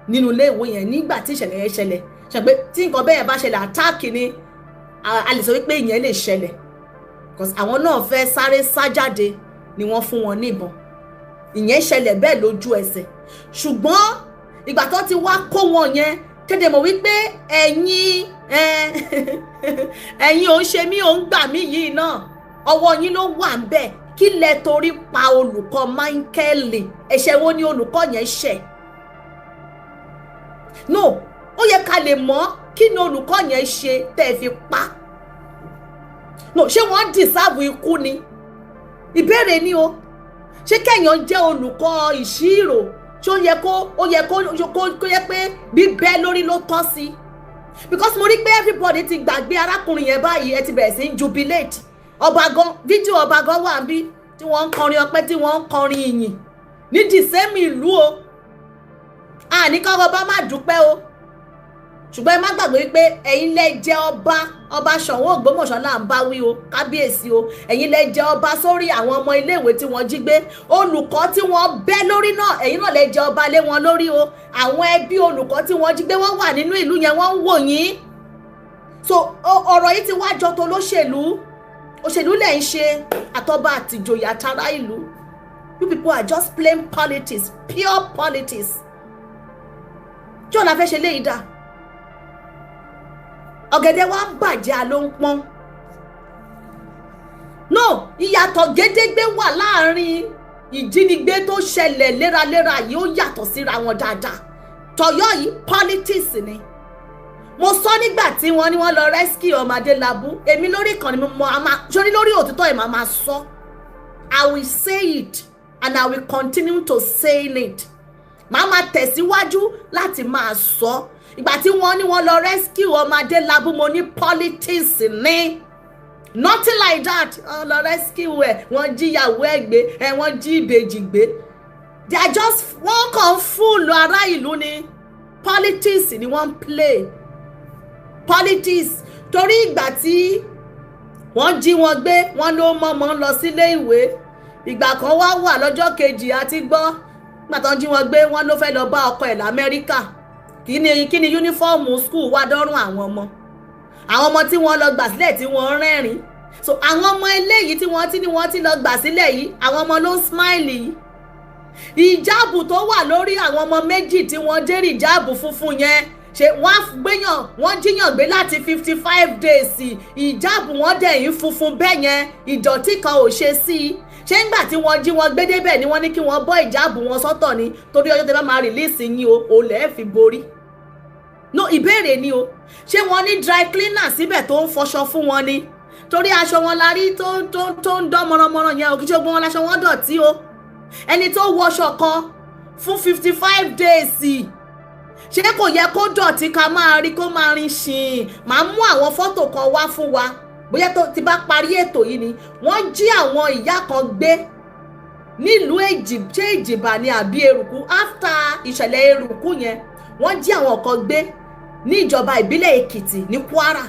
nínú ilé ìwé yẹn. Nígbà tí ìṣẹ̀lẹ̀ yẹn ṣẹlẹ̀, ṣe pé tí nǹkan bẹ́ẹ̀ bá ṣẹlẹ̀, attack ni, a lè sọ wípé ìyẹn lè ṣẹlẹ̀ because àwọn náà fẹ́ sáré sá jáde ni wọ́n fún wọn níbọn. Ìyẹn ṣẹlẹ̀ bẹ́ẹ̀ lójú ẹsẹ̀. Ṣùgbọ́n ìgbà tó ti wá kó wọn yẹn, kéde mọ̀ wípé ẹ̀yin ò ń ṣe mí, ò ń gbà mí yìí náà, ọwọ́ yín ló wà ń bẹ̀. Kí lẹ torí pa olùkọ́ Michael? Ẹ̀ṣẹ̀ wo ni olùkọ́ yẹn ṣẹ̀? No, ó yẹ ká lè mọ̀ kí ni olùkọ́ yẹn ṣe tẹ́ ẹ fi pa. No, ṣé wọ́n deserve ikú ni? Ìbéèrè ni o. Ṣé kẹ́yàn jẹ́ olùkọ́ ìṣirò, ṣé ó yẹ kó yẹ pé bíbẹ́ lórí ló tọ́ sí? Because mo rí pé everybody ti gbàgbé arákùnrin yẹn báyìí, ẹ ti bẹ̀rẹ̀ sí í jubilate. Ọba gan, fídíò ọba gan wà bí tí wọ́n ń kọrin ọpẹ́, tí wọ́n ń kọrin ìyìn ní the same ìlú o. Àní kọ́ ọba má dúpẹ́ o, ṣùgbọ́n ẹ má gbàgbé wípé ẹ̀yin lẹ jẹ́ ọba. Ọba Ṣọ̀ún Ògbómọ̀ṣọ́ là ń bá wí o, kábíyèsí o. Ẹ̀yin lẹ jẹ́ ọba sórí àwọn ọmọ iléèwé tí wọ́n jí gbé, olùkọ́ tí wọ́n bẹ́ lórí náà. Ẹ̀yin náà lẹ jẹ́ ọba lé wọn lórí o. Àwọn ẹbí olùkọ́ tí wọ́n jí gbé, wọ́n wà nínú ìlú yẹn, wọ́n ń wò yín. So ọ̀rọ̀ yìí ti wá jọ tó lóṣèlú. Òṣèlú lẹ̀ ń ṣe, àtọba àtìjòyè àtàrà ìlú. You people are just playing politics, pure politics. Tí ọ̀la fẹ́ ṣe léyìí dá, ọ̀gẹ̀dẹ̀ wa ń bàjẹ́, ló ń pọ́n. No, ìyàtọ̀ gédégbé wà láàrin Ìjínigbé tó ṣẹlẹ̀ léraléra yìí, ó yàtọ̀ síra wọn dáadáa. Tọ̀yọ́ yìí, politics ni. Mo sọ nígbà tí wọ́n ní wọ́n lọ rescue ọmọ Adélábù, èmi lórí ìkànnì mi, mo máa sórí lórí òtítọ́ ẹ̀, máa sọ. I will say it and I will continue to say it. Màá máa tẹ̀síwájú láti máa sọ. Ìgbà tí wọ́n ní wọ́n lọ rescue ọmọ Adélábù, mo ní politics ní. Nothing like that. Wọ́n lọ rescue ẹ̀, wọ́n jíyàwó ẹ̀ gbé ẹ̀, wọ́n jí ìbejì gbé. They are just, wọ́n kàn ń fool ará ìlú ni. Politics ni wọ́n ń play, politics. Torí ìgbà tí wọ́n jí wọn gbé, wọ́n ló mọ́mọ́ lọ sílé ìwé. Ìgbà kan wá wà lọ́jọ́ kejì àti gbọ́, nígbà tó ń jí wọn gbé, wọ́n ló fẹ́ lọ bá ọkọ ẹ̀ l'Amẹ́ríkà. Kí ni uniform school wá dọ́rùn àwọn ọmọ, àwọn ọmọ tí wọ́n lọ gbà sílẹ̀ tí wọ́n rẹ́rìn? So àwọn ọmọ eléyìí tí wọ́n ti ní wọ́n ti lọ gbà sílẹ̀ yìí, àwọn ọmọ ló ń smile yìí. Ìjáàbù tó wà lórí àwọn ọmọ méjì tí wọ́n dé rí, ìjáàbù funfun yẹn, ṣe wọ́n gbéyàn, wọ́n jíyàn gbé láti 55 days, ìjáàbù wọn dẹ̀ yín funfun bẹ́ẹ̀ yẹn, ìdọ̀tí kan ò ṣe sí i. Ṣé ńgbà tí wọ́n jí wọn gbé débẹ̀ ni wọ́n ní kí wọ́n bọ́ ìjáàbù wọn sọ́tọ̀ ni, torí ọjọ́ tẹ́ bá máa release yín o, ò lẹ́ẹ̀ fi borí? No, ìbéèrè ni o. Ṣé wọ́n ní dry cleaner síbẹ̀ tó ń fọṣọ fún wọn ni? Torí aṣọ wọn la rí tó ń dán mọ́ránmọ́rán yẹn o. Kì í ṣe gbogbo wọn láṣọ wọn dọ̀tí o. Ẹni tó wọṣọ kan fún 55 days, ṣé kò yẹ kó dọ̀tí, ká máa rí kó máa rin ṣìn? Máa mú àwọn fọ́tò kan wá fún wa bóyá tó ti bá parí ètò yìí ni. Wọ́n jí àwọn ìyá kan gbé nílùú Èjì, ṣé Èjìbà ni àbí Eruku? After ìṣẹ̀lẹ̀ Eruku yẹn, wọ́n jí àwọn kan gbé ní ìjọba ìbílẹ̀ Èkìtì ní Kwara.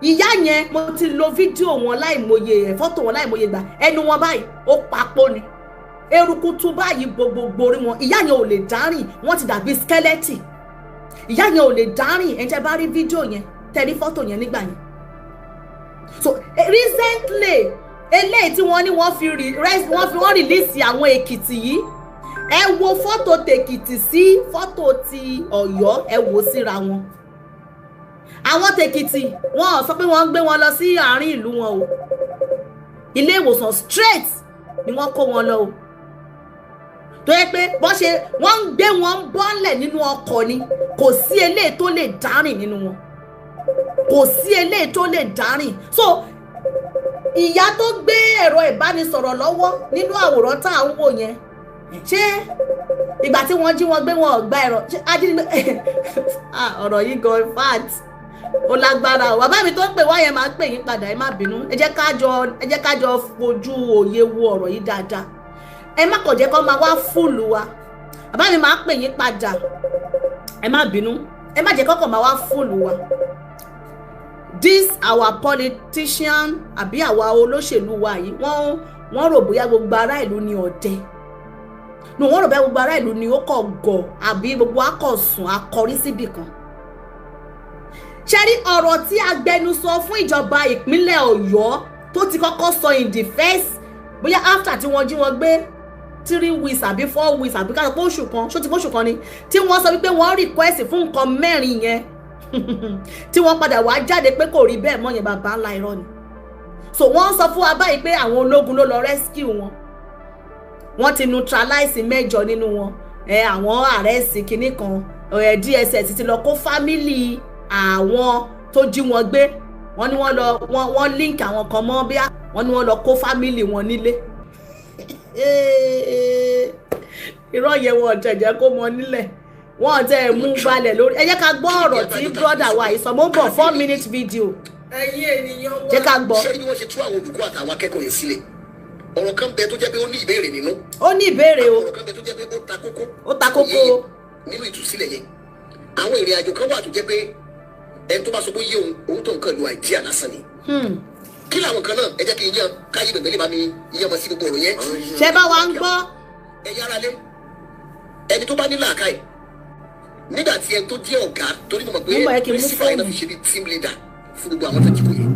Ìyá yẹn, mo ti lo fídíò wọn láìmọye ẹ̀, fọ́tò wọn láìmọye gbà. Ẹnu wọn báyìí, ó papò ni, eruku tú báyìí gbogbogbò orí wọn. Ìyá yẹn ò lè dárìn, wọ́n ti dàbí skeleton. Ìyá yẹn ò lè dárìn. Ẹ̀ ń tẹ́ bá rí fídíò yẹn, tẹ́ rí fọ́tò yẹn nígbà yẹn. So recently, eléyìí tí wọ́n ní wọ́n fi wọ́n release àwọn Èkìtì yìí, ẹ wo fọ́tò tèkìtì sí fọ́tò ti Ọ̀yọ́, ẹ wò síra wọn. Àwọn tèkìtì, wọn ò sọ pé wọ́n ń gbé wọn lọ sí àárín ìlú wọn o. Ilé ìwòsàn straight ni wọ́n kó wọn lọ o, tó yẹ pé wọ́n ṣe wọ́n ń gbé wọn bọ́lẹ̀ nínú ọkọ̀ ni. Kò sí eléyìí tó lè dárìn nínú wọn, kò sí eléyìí tó lè dárìn. So ìyá tó gbé ẹ̀rọ ìbánisọ̀rọ̀ lọ́wọ́ nínú àwòrán tá à ń wò yẹn, ṣé ìgbà tí wọ́n jí wọn gbé, wọn ò gba ẹ̀rọ? Ṣé ajínigbé? Ọ̀rọ̀ yìí gan, in fact, ó lágbára o. Bàbá mi tó ń pè wá yẹn, máa ń pè yín padà, ẹ má bínú. Ẹ jẹ́ ká jọ fojú òye wo ọ̀rọ̀ yìí dáadáa. Ẹ má kàn jẹ́ kó máa wá fool wa. Bàbá mi, máa pè yín padà, ẹ má bínú. Ẹ má jẹ́ kọ́kàn máa wá fool wa. This our politician àbí àwa olóṣèlú wa yìí, wọ́n rò bóyá gbogbo ará ìlú ni ọ̀dẹ̀ no, wọ́n rò bóyá gbogbo ará ìlú ni ó kọ̀ gọ̀, àbí gbogbo akọ̀sùn akọrí síbì kan. Ṣe rí ọ̀rọ̀ tí agbẹnusọ fún ìjọba ìpínlẹ̀ Ọ̀yọ́ tó ti kọ́kọ́ sọ in the first, bóyá after tí wọ́n jí wọn gbé 3 weeks àbí 4 weeks, àbí ká sọ pé oṣù kan, ṣó ti pé oṣù kan ni, tí wọ́n sọ wípé wọ́n request fún nǹkan mẹ́rin yẹn, tí wọ́n padà wá jáde pé kò rí bẹ́ẹ̀ mọ́ yẹn, bàbá ńlá irọ́ ni. So wọ́n sọ fún wa báyìí pé àwọn ológun ló lọ rescue wọn, wọ́n ti neutralize mẹ́jọ nínú wọn, ẹ àwọn arrest kinní kan, ẹ DSS ti lọ kó family àwọn tó jí wọn gbé. Wọ́n ní wọ́n lọ, wọ́n link àwọn kan mọ́ bí wọ́n ní wọ́n lọ kó family wọn nílé. Irọ́ yẹn, wọn ò tẹ̀ kó mọ nílẹ̀, wọ́n tẹ̀ mú balẹ̀ lórí. Ẹ jẹ́ ká gbọ́ ọ̀rọ̀ tí brother wa yìí sọ. Mo ń bọ̀, 4 minute video. Ẹ̀yin ènìyàn wa. Jẹ́ ká gbọ́. Ṣé bí wọ́n ṣe tú àwọn olùkọ́ àtàwọn akẹ́kọ̀ọ́ yẹn sílẹ̀, ọ̀rọ̀ kan bẹ tó jẹ́ pé ó ní ìbéèrè nínú. Ó ní ìbéèrè o. Ọ̀rọ̀ kan bẹ tó jẹ́ pé ó ta kókó. Ó ta kókó. Nínú ìtúsílẹ̀ yẹn, àwọn ìrìn àjò kan wà tó jẹ́ pé ẹni tó bá sọ pé yé òun, òun tó nǹkan lu idea lásán ni. Kí làwọn kan náà? Ẹ jẹ́ kí n yàn káyé bẹ̀bẹ̀ lè bá mi yàn mọ́ sí gbogbo ọ̀rọ̀ yẹn. Ṣé bá wa ń gbọ́? Ẹ yára lé ẹni tó bá ní làákàyè nígbà tí ẹni tó jẹ́ ọ̀gá, torí mo mọ̀ pé Mo mọ̀ ẹ́ kí n mú principal yẹn náà fóònù. fi ṣe bí team leader fún gbogbo àwọn tó jí kò yẹn.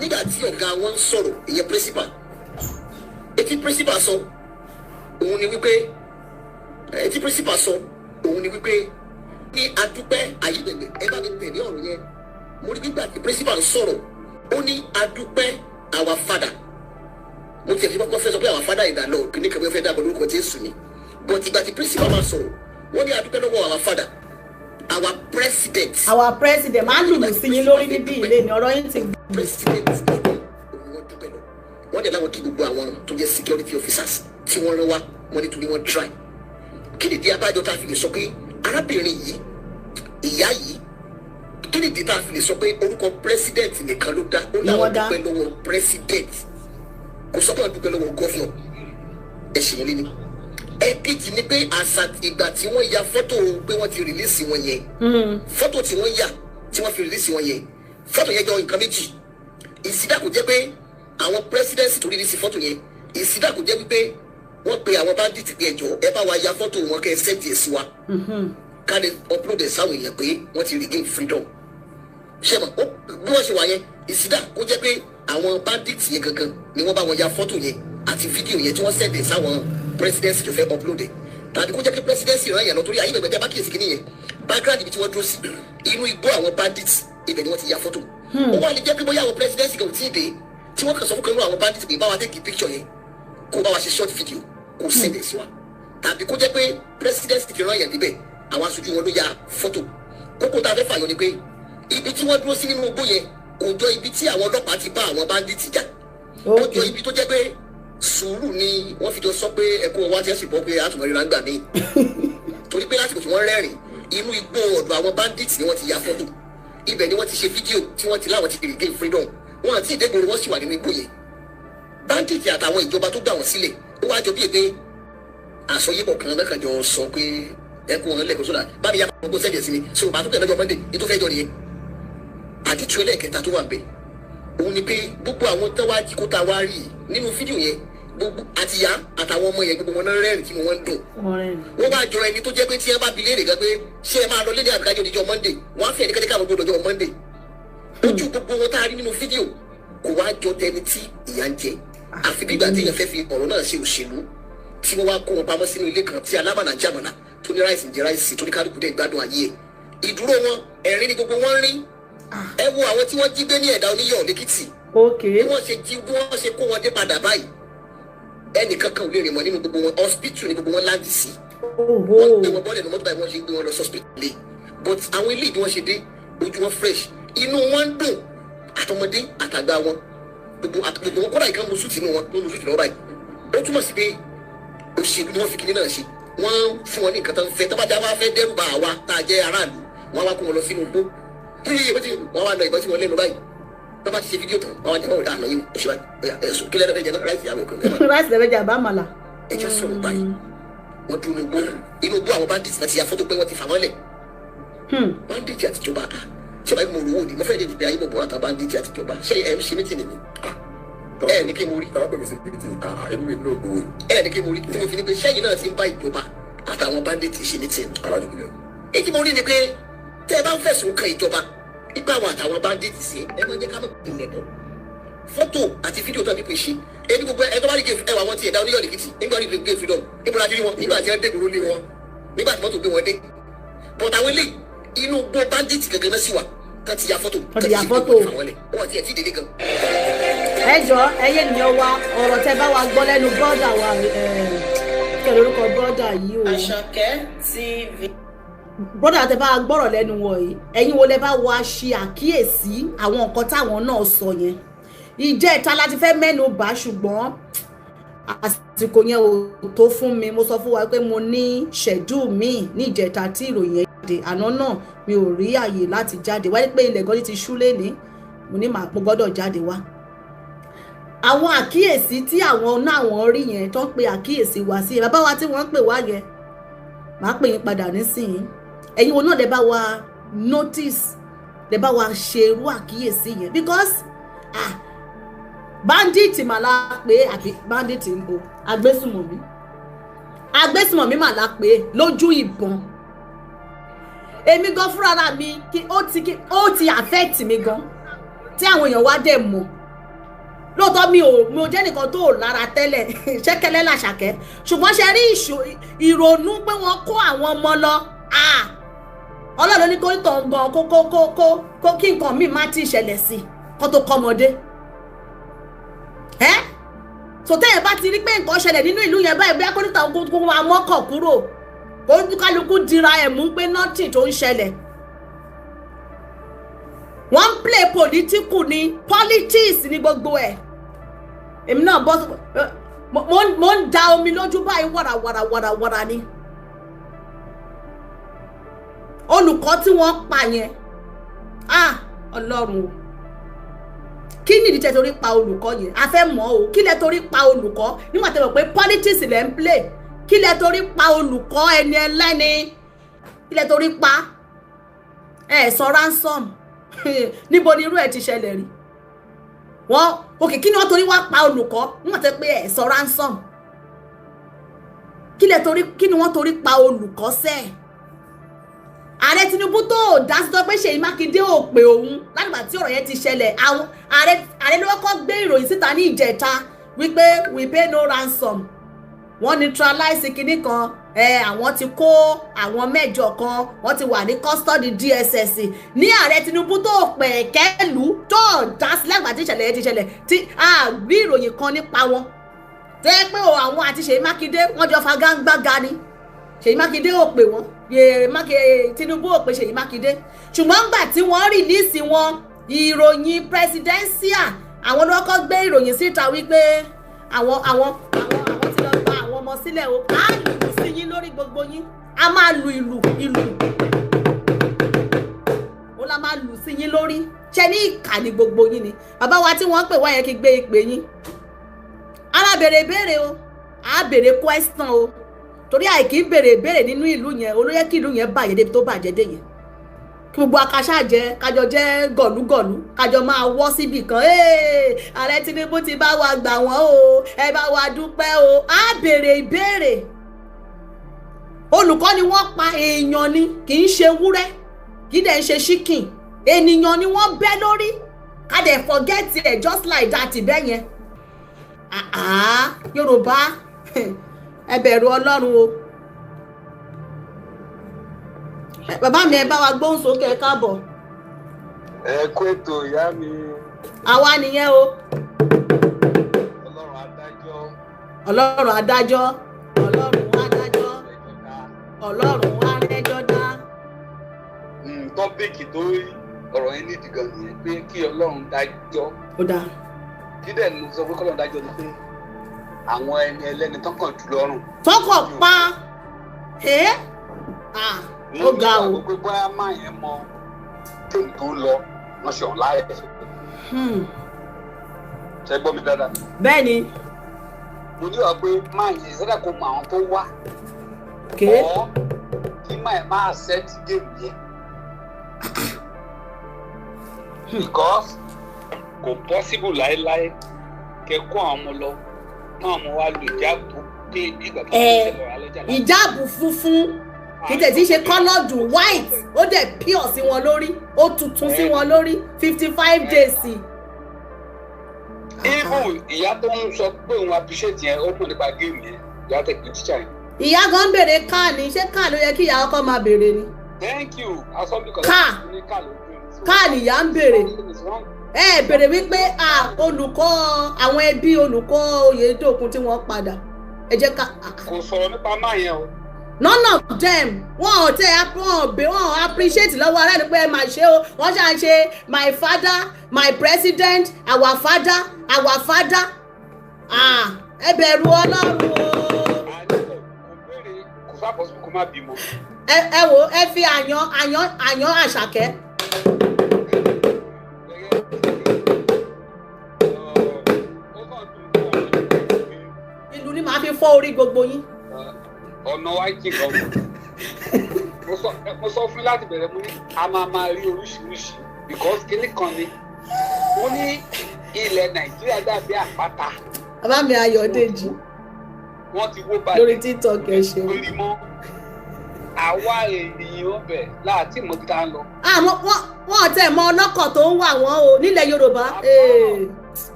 Nígbà tí ọ̀gá wọn ń sọ̀rọ̀, ìyẹn principal, etí principal sọ òun ni wípé, etí principal sọ òun ni wípé ní adúpẹ́ ayégbègbè. Ẹ bá mi tẹ̀lé ọ̀rọ̀ yẹn. Mo rí nígbà tí principal ń sọ̀rọ̀, ó ní adúpẹ́ our father. Mo tiẹ̀ fi kọ́kọ́ fẹ́ sọ pé our father in the Lord kìíní kan fẹ́ dàgbọ́ lórúkọ Jésù ni, but ìgbà tí principal máa sọ̀rọ̀, wọ́n ní adúpẹ́ lọ́wọ́ our father, our president. Our president máa ń lùlù sí yín lórí níbí ilé ní ọ̀rọ̀ yín ti President ọdún òun wọ́n dúpẹ́ lọ. Wọ́n dẹ̀ láwọn kí gbogbo àwọn tó jẹ́ security officers tí wọ́n rán wá. Wọ́n nítorí wọ́n try. Kí nìdí abájọ tá a fi lè sọ pé arábìnrin yìí, ìyá yìí, kí nìdí tá a fi lè sọ pé orúkọ president nìkan ló dá ó Ni láwọn wọ́n dá. dúpẹ́ lọ́wọ́ president, kò sọ pé wọ́n dúpẹ́ lọ́wọ́ governor? Ẹ̀sìn yẹn lé ní. Ẹ̀kejì ni pé àṣà ìgbà tí wọ́n ya fọ́tò pé wọ́n ti release wọn yẹn, fọ́tò tí wọ́n yà tí wọ́n fi release wọn yẹn, fọ́tò yẹn jọ nǹkan méjì. Ìsídà kò jẹ́ pé àwọn presidency tó release fọ́tò yẹn, ìsídà kò jẹ́ wípé wọ́n pe àwọn bandit pé, "Ẹjọ́, ẹ bá wa ya fọ́tò wọn kẹ́ ẹ send ẹ̀ sí wa ká lè upload ẹ̀ sáwọn èèyàn pé wọ́n ti regain freedom." Ṣé mo bí wọ́n ṣe wà yẹn, ìsídà kó jẹ́ pé àwọn bandit yẹn gangan ni wọ́n bá wọn ya fọ́tò yẹn àti fídíò yẹn tí wọ́n send ẹ̀ sáwọn presidency tó fẹ́ upload ẹ̀, tàbí kó jẹ́ pé presidency rán yẹn lọ, torí ayé gbẹgbẹ tẹ bá kíyèsí kí nìyẹn, background ibi tí wọ́n dúró sí inú igbó àwọn bandits, ibẹ̀ ni wọ́n ti ya fọ́tò. Ó wà lè jẹ́ pé bóyá àwọn presidency kan ò tí ì dé tí wọ́n kàn sọ fún kan nínú àwọn bandits pé, "Bá wa take picture yẹn, kó bá wa ṣe short video, kó send ẹ̀ sí wa," tàbí kó jẹ́ pé presidency ti rán yẹn níbẹ̀, àwọn aṣojú wọn ló ya fọ́tò. Kókó tá a fẹ́ fàyọ ni pé ibi tí wọ́n dúró sí nínú igbó yẹn kò jọ ibi tí àwọn ọlọ́pàá ti bá àwọn bandits jà. Ó jọ ibi tó jẹ́ pé sùúrù ni wọ́n fi jọ sọ pé ẹ̀kọ́ wa ti ẹ̀ sì bọ́ pé àtúmọ̀ ríra ń gbà míì, torí pé lásìkò tí wọ́n rẹ́rìn inú igbó ọ̀dọ̀ àwọn bandits ni wọ́n ti ya fọ́tò, ibẹ̀ ni wọ́n ti ṣe fídíò tí wọ́n ti láwọn ti regain freedom. Wọn àti ìdẹ́gbòrò, wọ́n sì wà nínú igbó yẹn. Bandits àtàwọn ìjọba tó gbà wọ́n sílẹ̀, ó wá jọ bí èpè àsọyébọ̀ kan náà kàn jọ sọ pé ẹkún wọn lẹ́kọ̀ọ́ sódà bámi ya gbogbo sẹ́jẹ̀ sí mi so màá tó tẹ̀ lọ́jọ́ Monday ní tó fẹ́ jọ nìyẹn. Àdìtú ẹlẹ́ẹ̀kẹta tó wà ń bẹ̀ òun ni pé gbogbo àwọn tó wá jí kó tá a wá rí nínú fídíò yẹn, gbogbo àtìyá àtàwọn ọmọ yẹn, gbogbo wọn náà rẹ́rìn tí wọ́n ń dùn. Wọ́n wá jọ ẹni tó jẹ́ pé tí ẹ bá bi léèrè gan pé ṣé ẹ máa lọ lédè àbíkájọ níjọ́ Monday, wọ́n á fẹ́ ẹni kẹ́kẹ́ káwọn gbọdọ̀ jọ Monday. Ojú gbogbo wọn tá a rí nínú fídíò kò wá jọ tẹni tí ìyà ń jẹ, àfi bí ìgbà tí èèyàn fẹ́ fi ọ̀rọ̀ náà ṣe òṣèlú, tí wọ́n wá kó wọn pamọ́ sínú ilé kan tí alámàlà ń jàmàlà, tó ní rice ń jẹ rice, tó ní kálukú dẹ̀ gbádùn ayé ẹ̀. Ìdúró wọn, ẹ̀rín ni gbogbo wọn ń rí. Ẹ wo àwọn tí wọ́n jí gbé ní Ẹ̀dá Oníyọ̀ lẹ́kìtì, bí wọ́n ṣe jí, bí wọ́n ṣe kó wọn dé padà báyìí, ẹnì kankan ò lè rìn mọ́ nínú gbogbo wọn. Hospital ni gbogbo wọn land sí. Wọ́n gbé wọn bọ́ọ̀lù ní mọ́tò báyìí, wọ́n ṣe gbé wọn lọ hospital lé. But àwọn ilé, bí wọ́n ṣe dé, ojú wọn fresh, inú wọn ń dùn, àtọmọdé àtàgbà wọn, gbogbo gbogbo wọn. Kódà ìkan mu suit inú wọn ló mu suit lọ́wọ́ báyìí. Ó túmọ̀ sí pé òṣèlú ni wọ́n fi kinní náà ṣe. Wọ́n fún wọn ní nǹkan tó ń fẹ́. Tọ́ba já wá fẹ́ dẹ́rù bá àwa tá a jẹ́ aráàlú, wọ́n wá kó wọn lọ sínú igbó, wọ́n wá lọ ìbọn sí wọn lẹ́nu báyìí. Tọ́ba ti ṣe fídíò tán, wọ́n wá ní ọ̀dà àná yìí oṣù báyìí, ẹ̀sùn kílẹ̀ lọ́fẹ̀ẹ́ jẹ́ rice àwọn òkè. Rice lẹ́fẹ̀ẹ́ jẹ àbámọ̀là. Ẹ jẹ́ sọ̀rọ̀ báyìí, wọ́n dúró ní igbó, inú igbó àwọn bandits náà ti ya fọ́tò pé wọ́n ti fà wọ́n lẹ̀. Bandits àtijọba, ṣé báyìí mo rò wò ni mo fẹ́ lè dìde ayé mo bọ̀ àtàwọn bandits àtijọba, ṣé ẹ ń ṣe meeting ni ẹ ní kí mo rí? Tàbá pèmí sí meeting, èmi mi náà gbowó. Ẹ ní kí mo rí tí mo fi ní pé sẹ́yìn náà ti ń bá ìjọba àtàwọn bandits ṣe meeting. Alájọ kìlẹ̀. Èyí tí mo rí ni pé tẹ́ ẹ bá ń fẹ̀sùn kan ìjọba ipa àwọn àtàwọn bandits sí, ẹ máa jẹ́ ká mọ̀ ìpìlẹ̀ bọ̀. Fọ́tò àti fídíò tó àbí pè ṣe ẹni gbogbo ẹ tó bá rí ẹwà wọn ti Ẹ̀dá Oníyọ̀ lèkìtì nígbà rí gé freedom, níbo la ti rí wọn? Nígbà tí wọ́n dé gbòòrò lé wọn, nígbà tí mọ́tò gbé wọn dé. But àwọn eléyìí, inú gbó bandit gangan náà sì wà tá ti ya fọ́tò. Wọ́n ti ya fọ́tò. Wọ́n ti ẹ̀ tí délé gan. Ẹ jọ, ẹyẹ ènìyàn wa, ọ̀rọ̀ tẹ bá wa gbọ́ lẹ́nu brother wa, kí ẹ lórúkọ brother yìí o? Àṣàkẹ́ TV. Brother tẹ bá wa gbọ́rọ̀ lẹ́nu wọ̀ yìí, ẹ̀yin wo lẹ bá wa ṣe àkíyèsí àwọn nǹkan táwọn náà sọ yẹn? Ìjẹ́ ìta láti fẹ́ mẹ́nu bà, ṣùgbọ́n àsìkò yẹn ò tó fún mi. Mo sọ fún wa pé mo ní schedule míì ní ìjẹta tí ìròyìn yẹn jáde. Àná náà mi ò rí àyè láti jáde wáyé pé ilẹ̀ gan ti ṣú lénìí. Mo ní màá mo gbọ́dọ̀ jáde wá. Àwọn àkíyèsí tí àwọn náà wọ́n rí yẹn tó ń pe àkíyèsí wá sí, bàbá wa tí wọ́n ń pè wá yẹn, màá pè yín padà nísìnyí. Ẹ̀yin wo náà lè bá wa notice, lè bá wa ṣe irú àkíyèsí yẹn? Because ah, bandit mà la pé, àbí bandit ń bo agbésùmọ̀mí? Agbésùmọ̀mí mà la pé lójú ìbọn. Èmi gan fúnra mi, kí ó ti affect mi gan tí àwọn èèyàn wá dẹ̀ mọ̀. Lóòótọ́ mi ò jẹ́ nìkan tó lára tẹ́lẹ̀, ṣẹ́kẹ́lẹ́ làṣàkẹ́, ṣùgbọ́n ṣe rí ìrònú pé wọ́n kó àwọn ọmọ lọ. Ọlọ́run ní kó tàn gan kó kí nǹkan míì má ti ṣẹlẹ̀ sí kó tó kọ́ ọmọdé ẹ́. So tẹ́yẹ̀ bá ti rí pé nǹkan ṣẹlẹ̀ nínú ìlú yẹn báyìí, bí akóníta kó máa mọ́kàn kúrò, kó kálukú dira ẹ̀ mú pé nothing tó ń ṣẹlẹ̀. Wọ́n ń play political ni, politics ni gbogbo ẹ̀. Èmi náà bọ́, mo ń da omi lójú báyìí wàràwàràwàràwàrà ni. Olùkọ́ tí wọ́n pa yẹn, ah, Ọlọ́run o, kí nìdí tẹ́ torí pa olùkọ́ yẹn? A fẹ́ mọ̀ o. Kí lẹ torí pa olùkọ́ nígbà tẹ́ mọ̀ pé politics lẹ ń play? Kí lẹ torí pa olùkọ́ ẹni ẹlẹ́ni? Kí lẹ torí pa? Ẹ sọ ransom. Níbo ni irú ẹ̀ ti ṣẹlẹ̀ rí? Wọ́n òkè, kí ni wọ́n torí wá pa olùkọ́ nígbà tẹ́ pé ẹ sọ ransom? Kí lẹ torí, kí ni wọ́n torí pa olùkọ́ sẹ́ẹ̀? Ààrẹ Tinubu tó dá sí tó pé Ṣèyí Mákindé ò pè òun látìgbà tí ọ̀rọ̀ yẹn ti ṣẹlẹ̀. Àwọn ààrẹ ló kọ́kọ́ gbé ìròyìn síta ní ìjẹta wípé we pay no ransom, wọ́n neutralize kinní kan ẹ, àwọn ti kó àwọn 8 kan, wọ́n ti wà ní custody DSS. Ní ààrẹ Tinubu tó pẹ̀kẹ́lú tó dá sí látìgbà tí ìṣẹ̀lẹ̀ yẹn ti ṣẹlẹ̀, tí a gbé ìròyìn kan nípa wọn, tẹ́ pé àwọn àti Ṣèyí Mákindé wọ́n jọ fagáńgbága ni. Ṣèyí Mákindé ò pè wọ́n, Tinubu ò pè Ṣèyí Mákindé. Ṣùgbọ́n ńgbà tí wọ́n release wọn, ìròyìn presidential, àwọn ló kọ́ gbé ìròyìn síta wípé àwọn ti lọ gba àwọn ọmọ sílẹ̀ o. Á lù sí yín lórí gbogbo yín, a máa lu ìlù, ìlù ó la máa lù sí yín lórí. Ṣe ní ìkà ní gbogbo yín ni. Bàbá wa tí wọ́n pè wá yẹn, kí gbé ìpè yín. Ara béèrè béèrè o, á béèrè question o, torí àìkí béèrè béèrè nínú ìlú yẹn olóyè kí ìlú yẹn bàjẹ́ débi tó bàjẹ́ dé yẹn. Kí gbogbo akaṣá jẹ, kájọ jẹ gọ̀lúgọ̀lú, kájọ máa wọ́ síbì kan. Ààrẹ Tinubu ti bá wa gbà wọ́n o, ẹ bá wa dúpẹ́ o. Á béèrè ìbéèrè. Olùkọ́ ni wọ́n pa, èèyàn ni, kì í ṣe wúrẹ́, kì í dẹ̀ ń ṣe chicken. Ènìyàn ni wọ́n bẹ́ lórí, ká dẹ̀ forget ẹ̀ just like that bẹ́ẹ̀ yẹn. Yorùbá, ẹ bẹ̀rù Ọlọ́run o. Bàbá mi, ẹ bá wa gbóhùn sókè, ẹ káàbọ̀. Ẹ kú ètò, ìyá mi. Àwa nìyẹn o. Ọlọ́run adájọ́. Ọlọ́run adájọ́, Ọlọ́run adájọ́, Ọlọ́run arẹ́jọ́ dá. Topic tó ọ̀rọ̀ yẹn nídìí gan nìyẹn, pé kí Ọlọ́run dájọ́. Ó dáa. Kí dẹ̀ ni mo sọ pé kọ́lọ́run dájọ́ ni pé àwọn ẹni ẹlẹ́ni tán kàn jù lọ́rùn. Tọkọ̀ pa ẹ́, ó ga o. Mo ní ìgbàgbọ́ pé bóyá máa yẹn mọ téèmù tó ń lọ, wọ́n ṣe ọ̀la ẹ̀. Ṣe gbọ́ mi dáadáa? Bẹ́ẹ̀ ni. Mo ní wàá pé máa yẹn ìṣẹ́dá kó mọ àwọn tó wá. Ọ̀ kí máa yẹn máa set game yẹn. Because kò possible láéláé kẹ kó àwọn ọmọ lọ náà, mo wá lu ìjáàbù tó pé nígbà tó ń ṣẹlẹ̀ alọ́jà. Ìjáàbù funfun, kì í tẹ̀ tí í ṣe coloured, white, ó dẹ̀ pure sí wọn lórí, ó tuntun sí wọn lórí, 55 days. Even ìyá tó ń sọ pé òun appreciate yẹn, ó mọ̀ nípa game yẹn, ìyá tẹ̀ pé teacher yẹn. Ìyá gan béèrè káà ní, ṣé káà ló yẹ kí ìyá ọkọ máa béèrè ni? Thank you, asọ́nbí kan. Káà káà nìyá ń béèrè. Ẹ béèrè wípé olùkọ́, àwọn ẹbí olùkọ́ Oyèdòkun tí wọ́n padà, ẹ jẹ́ ká. Kò sọ̀rọ̀ nípa máa yẹn o. None of them, wọn ò tẹ, wọn ò bẹ, wọn ò appreciate lọ́wọ́ aráàlú pé ẹ máa ṣe o. Wọ́n ṣáà ń ṣe my father, my president, our father, our father. Ah, ẹ bẹ̀rù Ọlọ́run o. Kò béèrè, kò sá possible kó má bímọ. Ẹ wo, ẹ fi àyàn àyàn àyàn àṣàkẹ́. Ìlú ni màá fi fọ́ orí gbogbo yín. Ọ̀nà wa jìn gan. Mo sọ fún láti bẹ̀rẹ̀, mo ní a máa máa rí oríṣiríṣi, because kíní kan ni mo ní, ilẹ̀ Nàìjíríà dàbí àpáta. Bàbá mi Ayọ̀dèjì Wọ́n ti wó balẹ̀ lórí TikTok, ẹ ṣeun. Lórí mọ́ àwa ènìyàn bẹ̀ láti mọ̀ bí tá a lọ. Àmọ́ wọ́n tẹ̀ mọ́ ọlọ́kọ̀ tó ń wà wọ́n o nílẹ̀ Yorùbá.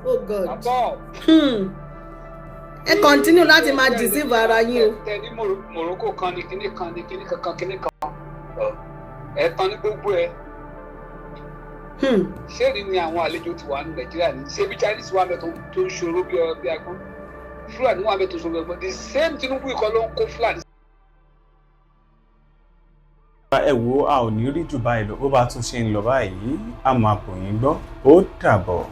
Oh God. Ẹ continue láti máa deceive ara yín o. Tẹ ní Morocco kan ní kíní kan ní kíní kankan kíní kan, ẹ tán ní gbogbo ẹ. Ṣé ni àwọn àlejò ti wà ní Nàìjíríà ní? Ṣé bí Chinese wà mẹ tó ń ṣòro bí agbọ́n. Fúlàní wà bẹ́ẹ̀ tó sọ gbẹgbẹ. The same Tinubu ikọ̀ ló ń kó Fúlàní. Ẹ wo, a ò ní rí jù báyìí lọ. Bó bá tún ṣe ń lọ báyìí, a máa bò yín gbọ́. Ó dàbọ̀.